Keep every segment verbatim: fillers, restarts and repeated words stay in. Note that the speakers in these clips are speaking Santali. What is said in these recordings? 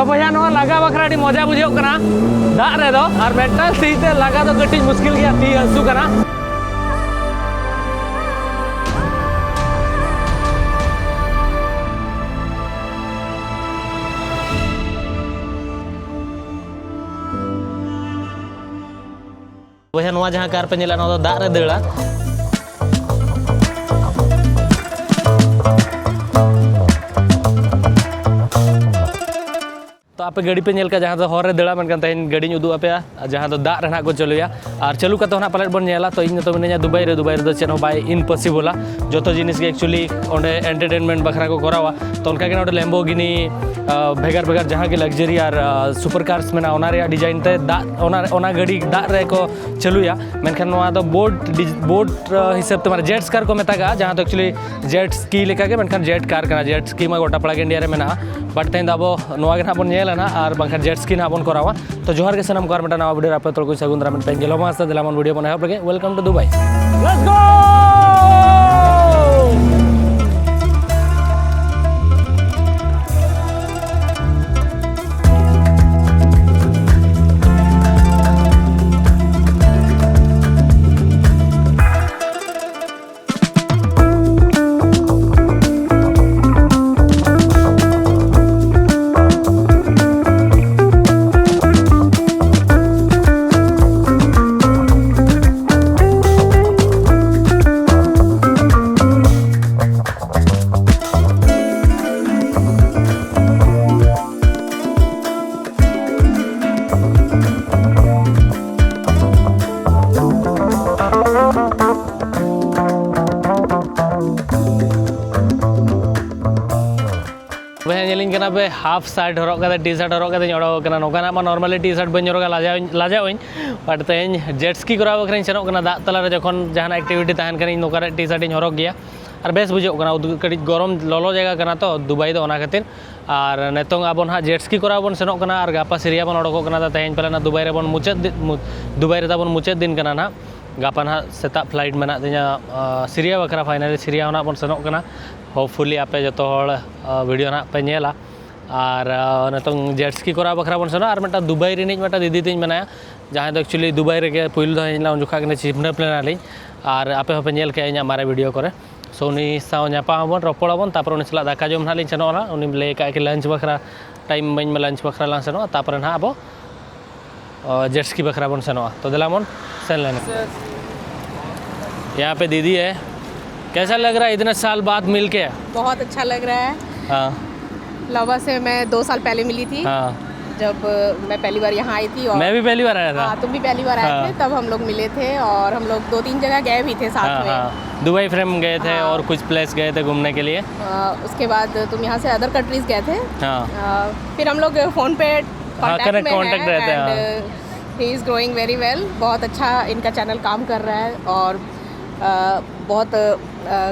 ᱵᱚᱭᱦᱟ, ᱱᱚᱣᱟ ᱞᱟᱜᱟ ᱵᱟᱠᱷᱨᱟ ᱟᱹᱰᱤ ᱢᱚᱡᱟ ᱵᱩᱡᱷᱟᱹᱜ ᱠᱟᱱᱟ ᱫᱟᱜ ᱨᱮᱫᱚ, ᱟᱨ ᱢᱤᱫᱴᱟᱝ ᱛᱤ ᱛᱮ ᱞᱟᱜᱟ ᱫᱚ ᱠᱟᱹᱴᱤᱡ ᱢᱩᱥᱠᱤᱞ ᱜᱮᱭᱟ, ᱛᱤ ᱦᱟᱹᱥᱩ ᱠᱟᱱᱟ᱾ ᱵᱚᱭᱦᱟ, ᱱᱚᱣᱟ ᱡᱟᱦᱟᱸ ᱠᱟᱨ ᱯᱮ ᱧᱮᱞᱟ, ᱱᱚᱣᱟ ᱫᱚ ᱫᱟᱜ ᱨᱮ ᱫᱟᱹᱲᱟ᱾ ᱛᱚ ᱟᱯᱮ ᱜᱟᱹᱰᱤ ᱯᱮ ᱧᱮᱞ ᱠᱟᱜᱼᱟ ᱡᱟᱦᱟᱸ ᱫᱚ ᱦᱚᱨ ᱨᱮ ᱫᱟᱹᱲᱟ, ᱢᱮᱱᱠᱷᱟᱱ ᱛᱮᱦᱮᱧ ᱜᱟᱹᱰᱤᱧ ᱩᱫᱩᱜ ᱟᱯᱮᱭᱟ, ᱡᱟᱦᱟᱸ ᱫᱚ ᱫᱟᱜ ᱨᱮ ᱱᱟᱦᱟᱜ ᱠᱚ ᱪᱟᱹᱞᱩᱭᱟ᱾ ᱟᱨ ᱪᱟᱹᱞᱩ ᱠᱟᱛᱮ ᱦᱚᱸ ᱱᱟᱦᱟᱜ ᱯᱟᱞᱮᱫ ᱵᱚᱱ ᱧᱮᱞᱟ᱾ ᱛᱚ ᱤᱧ ᱱᱤᱛᱚᱜ ᱢᱤᱱᱟᱹᱧᱟ ᱫᱩᱵᱟᱭ ᱨᱮ, ᱫᱩᱵᱟᱭ ᱨᱮᱫᱚ ᱪᱮᱫ ᱦᱚᱸ ᱵᱟᱭ impossible ᱟ, ᱡᱚᱛᱚ ᱡᱤᱱᱤᱥ ᱜᱮ actually ᱚᱸᱰᱮ entertainment ᱵᱟᱠᱷᱨᱟ ᱠᱚ ᱠᱚᱨᱟᱣᱟ᱾ ᱛᱚ ᱚᱱᱠᱟ ᱜᱮ ᱱᱚᱰᱮ Lamborghini, ᱵᱷᱮᱜᱟᱨ ᱵᱷᱮᱜᱟᱨ ᱡᱟᱦᱟᱸ ᱜᱮ luxury ᱟᱨ super cars ᱢᱮᱱᱟᱜᱼᱟ, ᱚᱱᱟ ᱨᱮᱭᱟᱜ design ᱛᱮ ᱫᱟᱜ, ᱚᱱᱟ ᱚᱱᱟ ᱜᱟᱹᱰᱤ ᱫᱟᱜ ᱨᱮᱠᱚ ᱪᱟᱹᱞᱩᱭᱟ᱾ ᱢᱮᱱᱠᱷᱟᱱ ᱱᱚᱣᱟ ᱫᱚ boat, boat ᱦᱤᱥᱟᱹᱵ ᱛᱮ, ᱢᱟᱱᱮ jet car ᱠᱚ ᱢᱮᱛᱟᱜᱼᱟ, ᱡᱟᱦᱟᱸ ᱫᱚ actually jet ski ᱞᱮᱠᱟᱜᱮ, ᱢᱮᱱᱠᱷᱟᱱ jet car ᱠᱟᱱᱟ᱾ Jet ski ᱢᱟ ᱜᱚᱴᱟ ᱯᱟᱲᱟ ᱜᱮ ᱤᱱᱰᱤᱭᱟ ᱨᱮ ᱢᱮᱱᱟᱜᱼᱟ, but ᱛᱮᱦᱮᱧ ᱫᱚ ᱟᱵᱚ ᱱᱚᱣᱟ ᱜᱮ ᱱᱟᱦᱟᱜ ᱵᱚᱱ ᱧᱮᱞᱟ ᱱᱟᱦᱟᱜ, ᱟᱨ ᱵᱟᱝᱠᱷᱟᱱ jet ski ᱱᱟᱦᱟᱜ ᱵᱚᱱ ᱠᱚᱨᱟᱣᱟ᱾ ᱛᱚ ᱡᱚᱦᱟᱨ ᱜᱮ ᱥᱟᱱᱟᱢ ᱠᱚ, ᱟᱨ ᱢᱤᱫᱴᱟᱝ ᱱᱟᱣᱟ video ᱨᱮ ᱟᱯᱮ ᱡᱚᱛᱚ ᱠᱚ ᱥᱟᱹᱜᱩᱱ ᱫᱟᱨᱟᱢ ᱢᱤᱫᱴᱟᱝ ᱜᱮᱞᱚ ᱢᱟᱥ ᱫᱮᱞᱟ ᱵᱚᱱ video ᱵᱚᱱ ᱮᱦᱚᱵ ᱞᱮᱜᱮ᱾ Welcome to Dubai. Let's go! ᱵᱚᱭᱦᱟ, ᱧᱮᱞᱤᱧ ᱠᱟᱱᱟ ᱯᱮ half shirt ᱦᱚᱨᱚᱜ ᱠᱟᱛᱮ, T-shirt ᱦᱚᱨᱚᱜ ᱠᱟᱛᱮᱧ ᱚᱰᱚᱠ ᱟᱠᱟᱱᱟ᱾ ᱱᱚᱝᱠᱟᱱᱟᱜ ᱢᱟ normally T-shirt ᱵᱟᱹᱧ ᱦᱚᱨᱚᱜᱟ, ᱞᱟᱡᱟᱣ ᱤᱧ, ᱞᱟᱡᱟᱣ ᱤᱧ᱾ But ᱛᱮᱦᱮᱧ jet ski ᱠᱚᱨᱟᱣ ᱵᱟᱠᱷᱨᱟᱧ ᱥᱮᱱᱚᱜ ᱠᱟᱱᱟ ᱫᱟᱜ ᱛᱟᱞᱟᱨᱮ᱾ ᱡᱚᱠᱷᱚᱱ ᱡᱟᱦᱟᱱᱟᱜ activity ᱛᱟᱦᱮᱱ ᱠᱷᱟᱱ ᱤᱧ ᱱᱚᱝᱠᱟᱱᱟᱜ T-shirt ᱤᱧ ᱦᱚᱨᱚᱜ ᱜᱮᱭᱟ, ᱟᱨ ᱵᱮᱥ ᱵᱩᱡᱷᱟᱹᱜ ᱠᱟᱱᱟ᱾ ᱩᱫ-, ᱠᱟᱹᱴᱤᱡ ᱜᱚᱨᱚᱢ ᱞᱚᱞᱚ ᱡᱟᱭᱜᱟ ᱠᱟᱱᱟ ᱛᱚ ᱫᱩᱵᱟᱭ ᱫᱚ, ᱚᱱᱟ ᱠᱷᱟᱹᱛᱤᱨ᱾ ᱟᱨ ᱱᱤᱛᱚᱝ ᱟᱵᱚ ᱱᱟᱦᱟᱜ jet ski ᱠᱚᱨᱟᱣ ᱵᱚᱱ ᱥᱮᱱᱚᱜ ᱠᱟᱱᱟ ᱟᱨ ᱜᱟᱯᱟ ᱥᱤᱨᱤᱭᱟ ᱵᱚᱱ ᱚᱰᱚᱠᱚᱜ ᱠᱟᱱᱟ᱾ ᱛᱮᱦᱮᱧ ᱯᱟᱞᱮ ᱱᱟᱜ ᱫᱩᱵᱟᱭ ᱨᱮᱵᱚᱱ ᱢᱩᱪᱟᱹᱫ ᱫᱤ-, ᱢᱩ-, ᱫᱩᱵᱟᱭ ᱨᱮ ᱛᱟᱵᱚᱱ ᱢᱩᱪᱟᱹᱫ ᱫᱤᱱ ᱠᱟᱱᱟ ᱱᱟᱦᱟᱜ᱾ ᱜᱟᱯᱟ ᱱᱟᱦᱟᱜ ᱥᱮᱛᱟᱜ flight ᱢᱮᱱᱟᱜ ᱛᱤᱧᱟᱹ, ᱟᱸ, ᱥᱤᱨᱤᱭᱟ ᱵᱟᱠᱷᱨᱟ᱾ Finally ᱥᱤᱨᱤᱭᱟ ᱦᱚᱸ ᱱᱟᱦᱟᱜ ᱵᱚᱱ ᱥᱮᱱᱚᱜ ᱠᱟᱱᱟ᱾ Hopefully ᱟᱯᱮ ᱡᱚᱛᱚ ᱦᱚᱲ, ᱟᱸ, video ᱱᱟᱦᱟᱜ ᱯᱮ ᱧᱮᱞᱟ᱾ ᱟᱨ ᱱᱤᱛᱚᱝ ᱡᱮᱴ ᱥᱠᱤ ᱠᱚᱨᱟᱣ ᱵᱟᱠᱷᱨᱟ ᱵᱚᱱ ᱥᱮᱱᱚᱜᱼᱟ᱾ ᱟᱨ ᱢᱤᱫᱴᱟᱝ ᱫᱩᱵᱟᱭ ᱨᱤᱱᱤᱡ ᱢᱤᱫᱴᱟᱝ ᱫᱤᱫᱤ ᱛᱤᱧ ᱢᱮᱱᱟᱭᱟ, ᱡᱟᱦᱟᱸᱭ ᱫᱚ ᱮᱠᱪᱩᱭᱮᱞᱤ ᱫᱩᱵᱟᱭ ᱨᱮᱜᱮ ᱯᱩᱭᱞᱩ ᱫᱷᱟᱣ ᱦᱮᱡ ᱞᱮᱱᱟ, ᱩᱱ ᱡᱚᱠᱷᱟᱜ ᱜᱮ ᱪᱤᱱᱦᱟᱹᱯ ᱞᱮᱱᱟᱞᱤᱧ᱾ ᱟᱨ ᱟᱯᱮ ᱦᱚᱸᱯᱮ ᱧᱮᱞ ᱠᱮᱜᱼᱟ ᱤᱧᱟᱹᱜ ᱢᱟᱨᱮ ᱵᱷᱤᱰᱤᱭᱳ ᱠᱚᱨᱮ᱾ ᱥᱳ ᱩᱱᱤ ᱥᱟᱶ ᱧᱟᱯᱟᱢ ᱟᱵᱚᱱ, ᱨᱚᱯᱚᱲ ᱟᱵᱚᱱ, ᱛᱟᱨᱯᱚᱨ ᱩᱱᱤ ᱥᱟᱞᱟᱜ ᱫᱟᱠᱟ ᱡᱚᱢ ᱱᱟᱦᱟᱜ ᱞᱤᱧ ᱥᱮᱱᱚᱜᱼᱟ᱾ ᱩᱱᱤ ᱞᱟᱹᱭ ᱟᱠᱟᱫ ᱠᱤ ᱞᱟᱧᱪ ᱵᱟᱠᱷᱨᱟ ᱴᱟᱭᱤᱢ ᱤᱢᱟᱹᱧ ᱢᱮ, ᱞᱟᱧᱪ ᱵᱟᱠᱷᱨᱟ ᱞᱟᱝ ᱥᱮᱱᱚᱜᱼᱟ᱾ ᱛᱟᱨᱯᱚᱨᱮ ᱱᱟᱦᱟᱜ ᱟᱵᱚ ᱡᱮᱴ ᱥᱠᱤ ᱵᱟᱠᱷᱨᱟ ᱵᱚᱱ ᱥᱮᱱᱚᱜᱼᱟ᱾ ᱛᱚ ᱫᱮᱞᱟ ᱵᱚᱱ ᱥᱮᱱ ᱞᱮᱱ᱾ यहाँ पे दीदी है, कैसा लग रहा है इतने साल बाद मिलके? बहुत अच्छा लग रहा है। हाँ। लावा से मैं दो साल पहले मिली थी, हाँ। जब मैं पहली बार यहाँ आई थी। और मैं भी पहली बार आया था। हाँ, तुम भी पहली बार आए हाँ। थे, तब हम लोग मिले थे और हम लोग दो तीन जगह गए भी थे साथ हाँ, में। हाँ। दुबई फ्रेम गए थे हाँ। और कुछ प्लेस गए थे घूमने के लिए। अ, उसके बाद तुम यहाँ से अदर कंट्रीज गए थे। हाँ। अ, फिर हम लोग फ़ोन पे हाँ, कॉन्टैक्ट connect- में contact रहते हैं, हाँ। He is growing very well. बहुत अच्छा इनका चैनल काम कर रहा है और अ, बहुत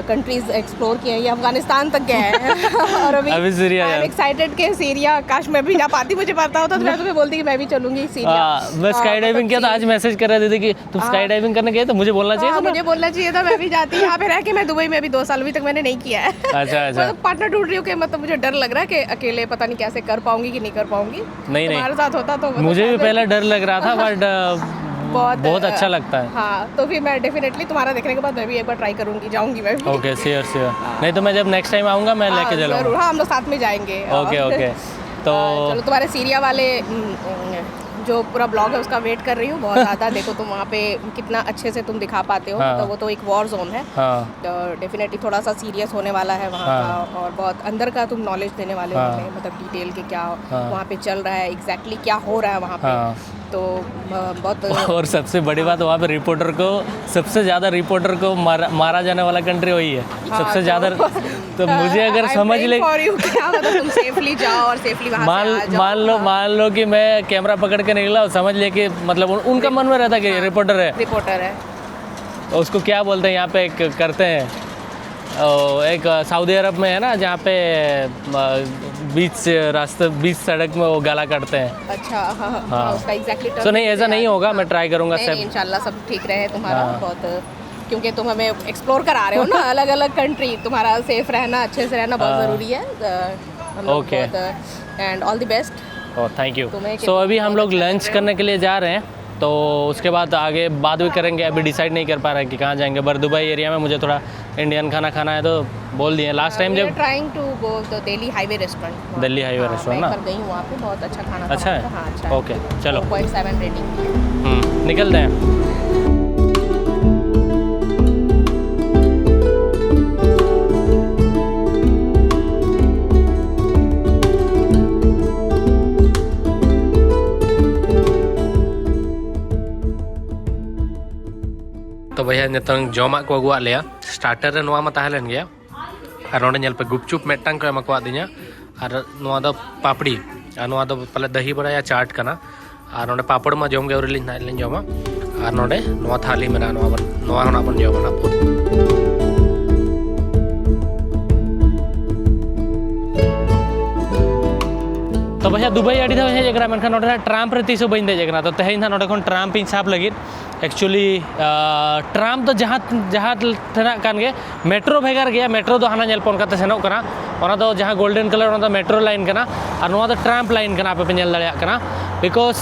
कंट्रीज एक्सप्लोर किए हैं, ये अफगानिस्तान तक गए हैं। और अभी अभी सीरिया आई एम जा- एक्साइटेड कि सीरिया, काश मैं भी जा पाती, मुझे पता होता तो मैं तुम्हें बोलती कि मैं भी चलूंगी सीरिया। हाँ, मैं अ, स्काई डाइविंग मतलब किया था। सी- आज मैसेज कर रहे थे कि तुम हाँ। स्काई डाइविंग करने गए, तो मुझे बोलना चाहिए हाँ, था ना। मुझे बोलना चाहिए था, मैं भी जाती। यहाँ पे रह के मैं दुबई में अभी दो साल, अभी तक मैंने नहीं किया है। अच्छा, अच्छा। मतलब पार्टनर ढूंढ रही हूँ कि मतलब मुझे डर लग रहा है कि अकेले पता नहीं कैसे कर पाऊंगी कि नहीं कर पाऊंगी। नहीं, नहीं। तुम्हारे साथ होता तो मतलब मुझे भी शायद मैं पहले डर लग रहा था, बट बहुत बहुत अच्छा लगता है। हाँ, तो फिर मैं डेफिनेटली तुम्हारा देखने के बाद मैं भी एक बार ट्राई करूंगी, जाऊंगी मैं भी। Okay, sure sure. नहीं तो मैं जब नेक्स्ट टाइम आऊँगा, मैं हाँ, लेके जरूर। चलूँगा। हाँ, हम लोग साथ में जाएंगे। ओके, और- ओके। तो अ, चलो, तुम्हारे सीरिया वाले हम्म, जो पूरा ब्लॉग है, उसका वेट कर रही हूँ बहुत ज़्यादा। देखो तुम वहाँ पे कितना अच्छे से तुम दिखा पाते हो, हाँ। मतलब वो तो एक वॉर जोन है। हाँ। तो डेफिनेटली थोड़ा सा सीरियस होने वाला है वहाँ हाँ। का, और बहुत अंदर का तुम नॉलेज देने वाले हो हाँ। हमें, मतलब डिटेल के क्या हाँ। वहाँ पे चल रहा है, एग्जैक्टली क्या हो रहा है वहाँ पे। हाँ। तो अ, बहुत और सबसे बड़ी बात, वहाँ पे रिपोर्टर को, सबसे ज़्यादा रिपोर्टर को मारा, मारा जाने वाला कंट्री वही है। हाँ, सबसे तो- ज़्यादा। तो मुझे अगर I'm समझ praying ले, for you, क्या मतलब तुम सेफली जाओ और सेफली वहाँ मान से आ जाओ। मान लो मान लो कि मैं कैमरा पकड़ के निकला और समझ लिया कि मतलब उन, उनका मन में रहता है कि रिपोर्टर है। रिपोर्टर है। उसको क्या बोलते हैं यहाँ पे, एक करते हैं, ओ, एक सऊदी अरब में है ना, जहाँ पे बीच रास्ते, बीच सड़क में वो गला काटते हैं। अच्छा, हाँ, हाँ, हाँ। हाँ, उसका एग्जैक्टली तो नहीं, ऐसा नहीं होगा, मैं ट्राई करूँगा नहीं, सब। नहीं, इंशाल्लाह सब ठीक रहे तुम्हारा। हाँ। बहुत, क्योंकि तुम हमें एक्सप्लोर करा रहे हो ना, अलग अलग कंट्री, तुम्हारा सेफ रहना, अच्छे से रहना बहुत हाँ। ज़रूरी है। अ, हम लोग Okay. बहुत, and all the best. Oh, thank you. तुम्हें So अभी हम लोग अच्छा लंच लग रहा है। करने के लिए जा रहे हैं, तो उसके बाद आगे बात भी करेंगे। अभी डिसाइड नहीं कर पा रहे हैं कि कहाँ जाएंगे, पर दुबई एरिया में मुझे थोड़ा इंडियन खाना खाना है, तो बोल दिए लास्ट टाइम जब Trying to go the Delhi Highway restaurant. Delhi highway restaurant ना। मैं गई हूँ वहाँ पे, बहुत अच्छा खाना था अच्छा वहाँ है? का। हाँ, अच्छा है. ओके, चलो। Point seven rating. हम्म, निकलते हैं। ᱛᱚ ᱵᱚᱭᱦᱟ, ᱱᱤᱛᱚᱝ ᱡᱚᱢᱟᱜ ᱠᱚ ᱟᱹᱜᱩᱣᱟᱫ ᱞᱮᱭᱟ᱾ ᱥᱴᱟᱨᱴᱟᱨ ᱨᱮ ᱱᱚᱣᱟ ᱢᱟ ᱛᱟᱦᱮᱸ ᱞᱮᱱ ᱜᱮᱭᱟ, ᱟᱨ ᱱᱚᱰᱮ ᱧᱮᱞ ᱯᱮ, ᱜᱩᱯᱪᱩᱯ ᱢᱤᱫᱴᱟᱝ ᱠᱚ ᱮᱢ ᱟᱠᱟᱫᱤᱧᱟ, ᱟᱨ ᱱᱚᱣᱟ ᱫᱚ ᱯᱟᱯᱲᱤ, ᱟᱨ ᱱᱚᱣᱟ ᱫᱚ ᱯᱟᱞᱮ ᱫᱟᱦᱤ ᱵᱟᱲᱟ ᱭᱟ ᱪᱟᱴ ᱠᱟᱱᱟ, ᱟᱨ ᱱᱚᱰᱮ ᱯᱟᱯᱚᱲ ᱢᱟ ᱡᱚᱢ ᱜᱮ ᱟᱹᱣᱨᱤ ᱞᱤᱧ ᱱᱟᱦᱟᱜ ᱞᱤᱧ ᱡᱚᱢᱟ᱾ ᱟᱨ ᱱᱚᱰᱮ ᱱᱚᱣᱟ ᱛᱷᱟᱹᱞᱤ ᱢᱮᱱᱟᱜᱼᱟ, ᱱᱚᱣᱟ ᱵᱚᱱ, ᱱᱚᱣᱟ ᱦᱚᱸ ᱱᱟᱜ ᱵᱚᱱ ᱡᱚᱢᱟ ᱱᱟᱜ ᱯᱚᱨ᱾ ᱛᱚ ᱵᱚᱭᱦᱟ, ᱫᱩᱵᱟᱭ ᱟᱹᱰᱤ ᱫᱷᱟᱣ ᱤᱧ ᱦᱮᱡ ᱟᱠᱟᱱᱟ, ᱢᱮᱱᱠᱷᱟᱱ ᱱᱚᱰᱮᱱᱟᱜ ᱴᱨᱟᱢᱯ ᱨᱮ ᱛᱤᱥ ᱦᱚᱸ ᱵᱟᱹᱧ ᱫᱮᱡ ᱟᱠᱟᱱᱟ᱾ ᱛᱚ ᱛᱮᱦᱮᱧ ᱱᱟᱜ ᱱᱚᱰᱮ ᱠᱷᱚᱱ ᱴᱨᱟᱢᱯ ᱤᱧ ᱥᱟᱵ ᱞᱟᱹᱜᱤᱫ᱾ ᱮᱠᱪᱩᱭᱮᱞᱤ ᱴᱨᱟᱢᱯ ᱫᱚ ᱡᱟᱦᱟᱸ ᱡᱟᱦᱟᱸ ᱴᱷᱮᱱᱟᱜ ᱠᱟᱱ ᱜᱮ, ᱢᱮᱴᱨᱳ ᱵᱷᱮᱜᱟᱨ ᱜᱮᱭᱟ᱾ ᱢᱮᱴᱨᱳ ᱫᱚ ᱦᱟᱱᱟ ᱧᱮᱞ ᱯᱮ ᱚᱱᱠᱟᱛᱮ ᱥᱮᱱᱚᱜ ᱠᱟᱱᱟ, ᱚᱱᱟ ᱫᱚ ᱡᱟᱦᱟᱸ ᱜᱳᱞᱰᱮᱱ ᱠᱟᱞᱟᱨ, ᱚᱱᱟ ᱫᱚ ᱢᱮᱴᱨᱳ ᱞᱟᱭᱤᱱ ᱠᱟᱱᱟ, ᱟᱨ ᱱᱚᱣᱟ ᱫᱚ ᱴᱨᱟᱢᱯ ᱞᱟᱭᱤᱱ ᱠᱟᱱᱟ, ᱟᱯᱮ ᱯᱮ ᱧᱮᱞ ᱫᱟᱲᱮᱭᱟᱜ ᱠᱟᱱᱟ᱾ ᱵᱤᱠᱚᱡᱽ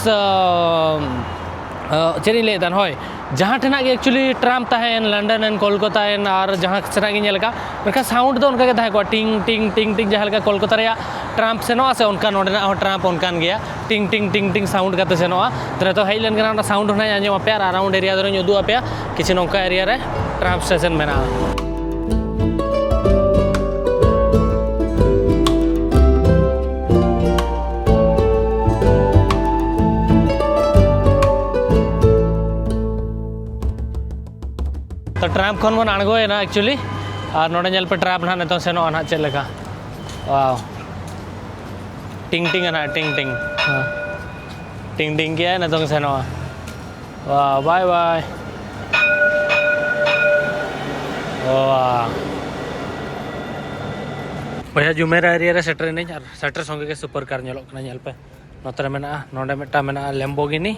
ᱪᱮᱫ ᱤᱧ ᱞᱟᱹᱭᱮᱫ ᱛᱟᱦᱮᱱ, ᱦᱳᱭ, ᱡᱟᱦᱟᱸ ᱴᱷᱮᱱᱟᱜ ᱜᱮ ᱮᱠᱪᱩᱭᱮᱞᱤ ᱴᱨᱟᱢᱯ ᱛᱟᱦᱮᱸᱭᱮᱱ, ᱞᱚᱱᱰᱚᱱ ᱮᱱ, ᱠᱳᱞᱠᱟᱛᱟ ᱮᱱ, ᱟᱨ ᱡᱟᱦᱟᱸ ᱥᱮᱱᱟᱜ ᱜᱮ ᱧᱮᱞ ᱟᱠᱟᱫ, ᱢᱮᱱᱠᱷᱟᱱ ᱥᱟᱣᱩᱱᱰ ᱫᱚ ᱚᱱᱠᱟ ᱜᱮ ᱛᱟᱦᱮᱸ ᱠᱚᱜᱼᱟ, ᱴᱤᱝ ᱴᱤᱝ ᱴᱤᱝ ᱴᱤᱝ, ᱡᱟᱦᱟᱸ ᱞᱮᱠᱟ ᱠᱳᱞᱠᱟᱛᱟ ᱨᱮᱭᱟᱜ ᱴᱨᱟᱢᱯ ᱥᱮᱱᱚᱜᱼᱟ ᱥᱮ, ᱚᱱᱠᱟ ᱱᱚᱰᱮᱱᱟᱜ ᱦᱚᱸ ᱴᱨᱟᱢᱯ ᱚᱱᱠᱟᱱ ᱜᱮᱭᱟ, ᱴᱤᱝ ᱴᱤᱝ ᱴᱤᱝ ᱴᱤᱝ ᱥᱟᱣᱩᱱᱰ ᱠᱟᱛᱮ ᱥᱮᱱᱚᱜᱼᱟ᱾ ᱛᱚ ᱱᱤᱛᱚᱜ ᱦᱮᱡ ᱞᱮᱱᱠᱷᱟᱱ ᱚᱱᱟ ᱥᱟᱣᱩᱱᱰ ᱦᱚᱸ ᱱᱟᱦᱟᱜ ᱟᱸᱡᱚᱢ ᱟᱯᱮᱭᱟ, ᱟᱨ ᱟᱨᱟᱣᱩᱱᱰ ᱮᱨᱤᱭᱟ ᱫᱚᱧ ᱩᱫᱩᱜ ᱟᱯᱮᱭᱟ, ᱠᱤᱪᱷᱩ ᱱᱚᱝᱠᱟ ᱮᱨᱤᱭᱟ ᱨᱮ ᱴᱨᱟᱢᱯ ᱥᱴᱮᱥᱚᱱ ᱢᱮᱱᱟᱜᱼᱟ᱾ ᱛᱚ ᱴᱨᱟᱢᱯ ᱠᱷᱚᱱ ᱵᱚᱱ ᱟᱬᱜᱚᱭᱮᱱᱟ ᱮᱠᱪᱩᱭᱮᱞᱤ, ᱟᱨ ᱱᱚᱰᱮ ᱧᱮᱞ ᱯᱮ, ᱴᱨᱟᱢᱯ ᱱᱟᱦᱟᱜ ᱱᱤᱛᱚᱝ ᱥᱮᱱᱚᱜᱼᱟ ᱱᱟᱦᱟᱜ ᱪᱮᱫ ᱞᱮᱠᱟ᱾ ᱣᱟᱣ, ᱴᱤᱝ ᱴᱤᱝ ᱱᱟᱦᱟᱜ, ᱴᱤᱝ ᱴᱤᱝ, ᱦᱮᱸ, ᱴᱤᱝ ᱴᱤᱝ ᱠᱮᱜᱼᱟᱭ, ᱱᱤᱛᱚᱝ ᱥᱮᱱᱚᱜᱼᱟ᱾ ᱣᱟᱣ, ᱵᱟᱭ ᱵᱟᱭ᱾ ᱣᱟᱣ᱾ ᱵᱚᱭᱦᱟ, ᱡᱩᱢᱮᱨᱟ ᱮᱨᱤᱭᱟ ᱨᱮ ᱥᱮᱴᱮᱨ ᱮᱱᱟᱹᱧ, ᱟᱨ ᱥᱮᱴᱮᱨ ᱥᱚᱸᱜᱮ ᱜᱮ ᱥᱩᱯᱟᱨ ᱠᱟᱨ ᱧᱮᱞᱚᱜ ᱠᱟᱱᱟ, ᱧᱮᱞ ᱯᱮ᱾ ᱱᱚᱛᱮ ᱨᱮ ᱢᱮᱱᱟᱜᱼᱟ, ᱱᱚᱰᱮ ᱢᱤᱫᱴᱟᱝ ᱢᱮᱱᱟᱜᱼᱟ ᱞᱮᱢᱵᱳᱜᱤᱱᱤ,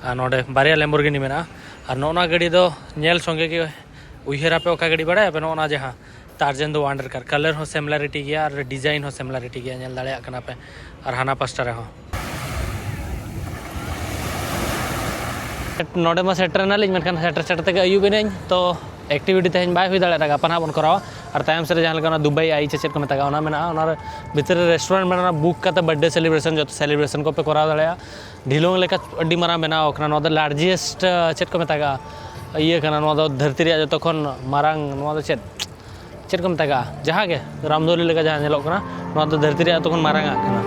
ᱟᱨ ᱱᱚᱰᱮ ᱵᱟᱨᱭᱟ ᱞᱮᱢᱵᱳᱨᱜᱤᱱᱤ ᱢᱮᱱᱟᱜᱼᱟ᱾ ᱟᱨ ᱱᱚᱜᱼᱚ ᱱᱚᱣᱟ ᱜᱟᱹᱰᱤ ᱫᱚ ᱧᱮᱞ ᱥᱚᱸᱜᱮ ᱜᱮ, ᱩᱭᱦᱟᱹᱨ ᱟᱯᱮ ᱚᱠᱟ ᱜᱟᱹᱰᱤ ᱵᱟᱲᱟᱭᱟᱯᱮ? ᱱᱚᱜᱼᱚ ᱱᱚᱣᱟ ᱡᱟᱦᱟᱸ Tarzan the Wonder Car, color ᱦᱚᱸ similarity ᱜᱮᱭᱟ ᱟᱨ design ᱦᱚᱸ similarity ᱜᱮᱭᱟ, ᱧᱮᱞ ᱫᱟᱲᱮᱭᱟᱜ ᱠᱟᱱᱟ ᱯᱮ᱾ ᱟᱨ ᱦᱟᱱᱟ ᱯᱟᱥᱴᱟ ᱨᱮᱦᱚᱸ᱾ ᱱᱚᱰᱮ ᱢᱟ ᱥᱮᱴᱮᱨ ᱮᱱᱟᱞᱤᱧ, ᱢᱮᱱᱠᱷᱟᱱ ᱥᱮᱴᱮᱨ ᱥᱮᱴᱮᱨ ᱛᱮᱜᱮ ᱟᱹᱭᱩᱵ ᱮᱱᱟᱹᱧ, ᱛᱚ activity ᱛᱮᱦᱮᱧ ᱵᱟᱭ ᱦᱩᱭ ᱫᱟᱲᱮᱭᱟᱜᱼᱟ, ᱜᱟᱯᱟ ᱱᱟᱦᱟᱜ ᱵᱚᱱ ᱠᱚᱨᱟᱣᱟ᱾ ᱟᱨ ᱛᱟᱭᱚᱢ ᱥᱮᱫ ᱨᱮ ᱡᱟᱦᱟᱸ ᱞᱮᱠᱟ ᱚᱱᱟ ᱫᱩᱵᱟᱭ ᱟᱭ ᱪᱮ ᱪᱮᱫ ᱠᱚ ᱢᱮᱛᱟᱜᱼᱟ, ᱚᱱᱟ ᱢᱮᱱᱟᱜᱼᱟ, ᱚᱱᱟ ᱵᱷᱤᱛᱨᱤ ᱨᱮ restaurant ᱢᱮᱱᱟᱜᱼᱟ, ᱚᱱᱟ book ᱠᱟᱛᱮ birthday celebration, ᱡᱚᱛᱚ celebration ᱠᱚᱯᱮ ᱠᱚᱨᱟᱣ ᱫᱟᱲᱮᱭᱟᱜᱼᱟ᱾ ᱰᱷᱤᱞᱚᱝ ᱞᱮᱠᱟ ᱟᱹᱰᱤ ᱢᱟᱨᱟᱝ ᱵᱮᱱᱟᱣ ᱟᱠᱟᱱᱟ᱾ ᱱᱚᱣᱟ ᱫᱚ largest, ᱪᱮᱫ ᱠᱚ ᱢᱮᱛᱟᱜᱼᱟ, ᱤᱭᱟᱹ ᱠᱟᱱᱟ, ᱱᱚᱣᱟ ᱫᱚ ᱫᱷᱟᱹᱨᱛᱤ ᱨᱮᱭᱟᱜ ᱡᱚᱛᱚ ᱠᱷᱚᱱ ᱢᱟᱨᱟᱝ, ᱱᱚᱣᱟ ᱫᱚ ᱪᱮᱫ, ᱪᱮᱫ ᱠᱚ ᱢᱮᱛᱟᱜᱼᱟ, ᱡᱟᱦᱟᱸ ᱜᱮ ᱨᱟᱢᱫᱷᱚᱱᱩ ᱞᱮᱠᱟ ᱡᱟᱦᱟᱸ ᱧᱮᱞᱚᱜ ᱠᱟᱱᱟ, ᱱᱚᱣᱟ ᱫᱚ ᱫᱷᱟᱹᱨᱛᱤ ᱨᱮᱭᱟᱜ ᱡᱚᱛᱚ ᱠᱷᱚᱱ ᱢᱟᱨᱟᱝ ᱟᱜ ᱠᱟᱱᱟ᱾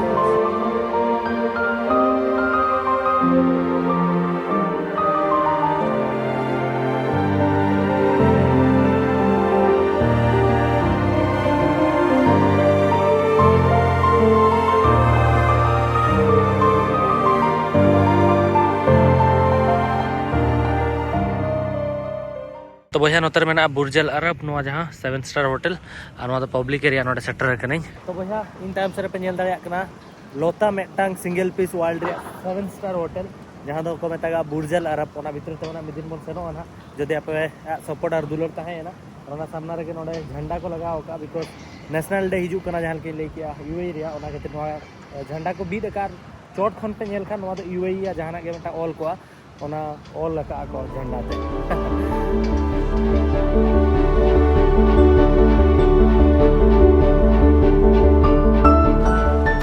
ᱛᱚ ᱵᱚᱭᱦᱟ, ᱱᱚᱛᱮ ᱨᱮ ᱢᱮᱱᱟᱜᱼᱟ ᱵᱩᱨᱡᱟᱞ ᱟᱨᱟᱵ, ᱱᱚᱣᱟ ᱡᱟᱦᱟᱸ seven star hotel, ᱟᱨ ᱱᱚᱣᱟ ᱫᱚ public area, ᱱᱚᱰᱮ ᱥᱮᱴᱮᱨ ᱟᱠᱟᱱᱟᱹᱧ᱾ ᱛᱚ ᱵᱚᱭᱦᱟ, ᱤᱧ ᱛᱟᱭᱚᱢ ᱥᱮᱫ ᱨᱮᱯᱮ ᱧᱮᱞ ᱫᱟᱲᱮᱭᱟᱜ ᱠᱟᱱᱟ ᱞᱚᱛᱟ ᱢᱤᱫᱴᱟᱝ single piece world ᱨᱮᱭᱟᱜ seven star hotel, ᱡᱟᱦᱟᱸ ᱫᱚᱠᱚ ᱢᱮᱛᱟᱜᱼᱟ ᱵᱩᱨᱡᱟᱞ ᱟᱨᱟᱵ᱾ ᱚᱱᱟ ᱵᱷᱤᱛᱨᱤ ᱛᱮ ᱚᱱᱟ ᱢᱤᱫ ᱫᱤᱱ ᱵᱚᱱ ᱥᱮᱱᱚᱜᱼᱟ ᱱᱟᱦᱟᱜ, ᱡᱩᱫᱤ ᱟᱯᱮᱭᱟᱜ support ᱟᱨ ᱫᱩᱞᱟᱹᱲ ᱛᱟᱦᱮᱸᱭᱮᱱᱟ᱾ ᱟᱨ ᱚᱱᱟ ᱥᱟᱢᱱᱟ ᱨᱮᱜᱮ ᱱᱚᱰᱮ ᱡᱷᱟᱱᱰᱟ ᱠᱚ ᱞᱟᱜᱟᱣ ᱟᱠᱟᱫᱼᱟ, because national day ᱦᱤᱡᱩᱜ ᱠᱟᱱᱟ, ᱡᱟᱦᱟᱸ ᱞᱮᱠᱟᱧ ᱞᱟᱹᱭ ᱠᱮᱜᱼᱟ ᱤᱭᱩ ᱮ ᱤ ᱨᱮᱭᱟᱜ, ᱚᱱᱟ ᱠᱷᱟᱹᱛᱤᱨ ᱱᱚᱣᱟ ᱡᱷᱟᱱᱰᱟ ᱠᱚ ᱵᱤᱫ ᱟᱠᱟᱫ᱾ ᱪᱚᱴ ᱠᱷᱚᱱ ᱯᱮ ᱧᱮᱞ ᱠᱷᱟᱱ ᱱᱚᱣᱟ ᱫᱚ ᱤᱭᱩ ᱮ ᱤ ᱭᱟᱜ ᱡᱟᱦᱟᱱᱟᱜ ᱜᱮ ᱢᱤᱫᱴᱟᱝ ᱚᱞ ᱠᱚᱜᱼᱟ, ᱚᱱᱟ ᱚᱞ ᱟᱠᱟᱫᱼᱟ ᱠᱚ ᱡᱷᱟᱱᱰᱟ ᱛᱮ᱾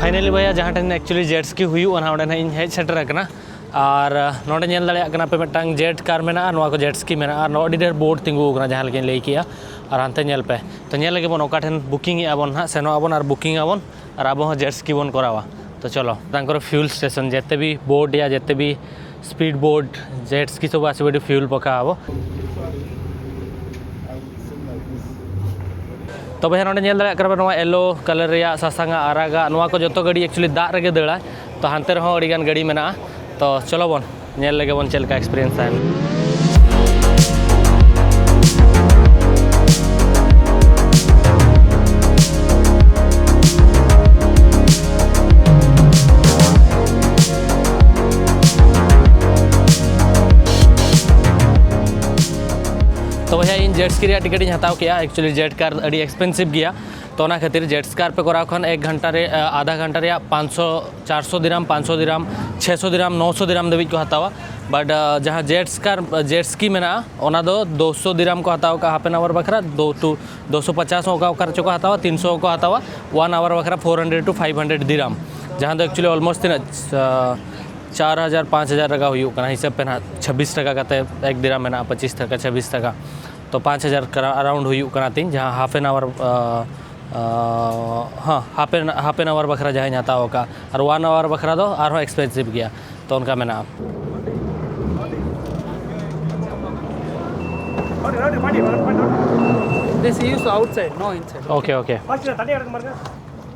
Finally ᱵᱚᱭᱦᱟ, ᱡᱟᱦᱟᱸ ᱴᱷᱮᱱ actually jet ski ᱦᱩᱭᱩᱜᱼᱟ ᱱᱟᱦᱟᱜ, ᱚᱸᱰᱮ ᱱᱟᱦᱟᱜ ᱤᱧ ᱦᱮᱡ ᱥᱮᱴᱮᱨ ᱟᱠᱟᱱᱟ᱾ ᱟᱨ ᱱᱚᱰᱮ ᱧᱮᱞ ᱫᱟᱲᱮᱭᱟᱜ ᱠᱟᱱᱟ ᱯᱮ ᱢᱤᱫᱴᱟᱝ jet car ᱢᱮᱱᱟᱜᱼᱟ, ᱱᱚᱣᱟ ᱠᱚ jet ski ᱢᱮᱱᱟᱜᱼᱟ, ᱟᱨ ᱱᱚᱰᱮ ᱟᱹᱰᱤ ᱰᱷᱮᱨ boat ᱛᱤᱸᱜᱩ ᱟᱠᱟᱱᱟ ᱡᱟᱦᱟᱸ ᱞᱮᱠᱟᱧ ᱞᱟᱹᱭ ᱠᱮᱜᱼᱟ᱾ ᱟᱨ ᱦᱟᱱᱛᱮ ᱧᱮᱞ ᱯᱮ, ᱛᱚ ᱧᱮᱞ ᱞᱮᱜᱮ ᱵᱚᱱ ᱚᱠᱟ ᱴᱷᱮᱱ booking ᱮᱜᱼᱟ ᱵᱚᱱ ᱱᱟᱦᱟᱜ, ᱥᱮᱱᱚᱜ ᱟᱵᱚᱱ ᱟᱨ booking ᱟᱵᱚᱱ, ᱟᱨ ᱟᱵᱚ ᱦᱚᱸ jet ski ᱵᱚᱱ ᱠᱚᱨᱟᱣᱟ᱾ ᱛᱚ ᱪᱚᱞᱚ, ᱛᱟᱝᱠᱚᱨ fuel station, ᱡᱮᱛᱮ ᱵᱤ boat ᱭᱟ ᱡᱮᱛᱮ B speed boat, jet ski ᱥᱚᱵ ᱟᱥᱤ ᱵᱟᱰᱤ fuel ᱯᱚᱠᱟ ᱟᱵᱚ᱾ ᱛᱚᱵᱮ ᱱᱚᱰᱮ ᱧᱮᱞ ᱫᱟᱲᱮᱭᱟᱜ ᱠᱟᱱᱟ ᱯᱮ, ᱱᱚᱣᱟ yellow colour ᱨᱮᱭᱟᱜ, ᱥᱟᱥᱟᱝ ᱟᱜ, ᱟᱨᱟᱜᱟᱜ, ᱱᱚᱣᱟ ᱠᱚ ᱡᱚᱛᱚ ᱜᱟᱹᱰᱤ actually ᱫᱟᱜ ᱨᱮᱜᱮ ᱫᱟᱹᱲᱟᱭ᱾ ᱛᱚ ᱦᱟᱱᱛᱮ ᱨᱮᱦᱚᱸ ᱟᱹᱰᱤ ᱜᱟᱱ ᱜᱟᱹᱰᱤ ᱢᱮᱱᱟᱜᱼᱟ᱾ ᱛᱚ ᱪᱚᱞᱚ ᱵᱚᱱ ᱧᱮᱞ ᱞᱮᱜᱮ ᱵᱚᱱ ᱪᱮᱫ ᱞᱮᱠᱟ experience ᱛᱟᱦᱮᱱᱟ᱾ ᱛᱚ ᱵᱚᱭᱦᱟ, ᱤᱧ ᱡᱮᱴ ᱥᱠᱤ ᱨᱮᱭᱟᱜ ᱴᱤᱠᱤᱴ ᱤᱧ ᱦᱟᱛᱟᱣ ᱠᱮᱜᱼᱟ᱾ ᱮᱠᱪᱩᱭᱮᱞᱤ ᱡᱮᱴ ᱠᱟᱨ ᱟᱹᱰᱤ ᱮᱠᱥᱯᱮᱱᱥᱤᱵᱷ ᱜᱮᱭᱟ, ᱛᱚ ᱚᱱᱟ ᱠᱷᱟᱹᱛᱤᱨ ᱡᱮᱴ ᱠᱟᱨ ᱯᱮ ᱠᱚᱨᱟᱣ ᱠᱷᱟᱱ ᱮᱠ ᱜᱷᱚᱱᱴᱟ ᱨᱮ, ᱟᱫᱷᱟ ᱜᱷᱚᱱᱴᱟ ᱨᱮᱭᱟᱜ ᱯᱟᱸᱪᱥᱚ, ᱪᱟᱨᱥᱚ ᱫᱤᱨᱟᱢ, ᱯᱟᱸᱪᱥᱚ ᱫᱤᱨᱟᱢ, ᱪᱷᱮᱥᱚ ᱫᱤᱨᱟᱢ, ᱱᱚᱥᱚ ᱫᱤᱨᱟᱢ ᱫᱷᱟᱹᱵᱤᱡ ᱠᱚ ᱦᱟᱛᱟᱣᱟ᱾ ᱵᱟᱴ ᱡᱟᱦᱟᱸ ᱡᱮᱴ ᱠᱟᱨ ᱡᱮᱴ ᱥᱠᱤ ᱢᱮᱱᱟᱜᱼᱟ, ᱚᱱᱟ ᱫᱚ ᱫᱩᱥᱚ ᱫᱤᱨᱟᱢ ᱠᱚ ᱦᱟᱛᱟᱣ ᱠᱟᱜᱼᱟ ᱦᱟᱯ ᱮᱱ ᱟᱣᱟᱨ ᱵᱟᱠᱷᱨᱟ᱾ ᱫᱩ ᱴᱩ ᱫᱩᱥᱚ ᱯᱚᱪᱟᱥ ᱦᱚᱸ ᱚᱠᱟ ᱚᱠᱟ ᱨᱮᱪᱚ ᱠᱚ ᱦᱟᱛᱟᱣᱟ, ᱛᱤᱱᱥᱚ ᱦᱚᱸ ᱠᱚ ᱦᱟᱛᱟᱣᱟ᱾ ᱚᱣᱟᱱ ᱟᱣᱟᱨ ᱵᱟᱠᱷᱨᱟ four hundred to five hundred ᱫᱤᱨᱟᱢ, ᱡᱟᱦᱟᱸ ᱫᱚ ᱮᱠᱪᱩᱭᱮᱞᱤ ᱚᱞᱢᱳᱥᱴ ᱛᱤᱱᱟᱹᱜ, ᱪᱟᱨ ᱦᱟᱡᱟᱨ ᱯᱟᱸᱪ ᱦᱟᱡᱟᱨ ᱴᱟᱠᱟ ᱦᱩᱭᱩᱜ ᱠᱟᱱᱟ ᱦᱤᱥᱟᱹᱵ ᱯᱮ ᱱᱟᱦᱟᱜ᱾ ᱪᱷᱟᱵᱵᱤᱥ ᱴᱟᱠᱟ ᱠᱟᱛᱮ ᱮᱠ ᱫᱤᱨᱟᱢ ᱢᱮᱱᱟᱜᱼᱟ, ᱯᱚᱸᱪᱤᱥ ᱴᱟᱠᱟ, ᱪᱷᱟᱵᱵᱤᱥ ᱴᱟᱠᱟ, ᱛᱚ ᱯᱟᱸᱪ ᱦᱟᱡᱟᱨ ᱟᱨᱟᱣᱩᱱᱰ ᱦᱩᱭᱩᱜ ᱠᱟᱱᱟ ᱛᱤᱧ, ᱡᱟᱦᱟᱸ ᱦᱟᱯ ᱮᱱ ᱟᱣᱟᱨ, ᱦᱮᱸ, ᱦᱟᱯ ᱮᱱ ᱦᱟᱯ ᱮᱱ ᱟᱣᱟᱨ ᱵᱟᱠᱷᱨᱟ ᱡᱟᱦᱟᱸᱧ ᱦᱟᱛᱟᱣ ᱟᱠᱟᱫᱼᱟ᱾ ᱟᱨ ᱚᱣᱟᱱ ᱟᱣᱟᱨ ᱵᱟᱠᱷᱨᱟ ᱫᱚ ᱟᱨᱦᱚᱸ ᱮᱠᱥᱯᱮᱱᱥᱤᱵᱷ ᱜᱮᱭᱟ, ᱛᱚ ᱚᱱᱠᱟ ᱢᱮᱱᱟᱜᱼᱟ᱾ This is outside, no inside. Okay, okay.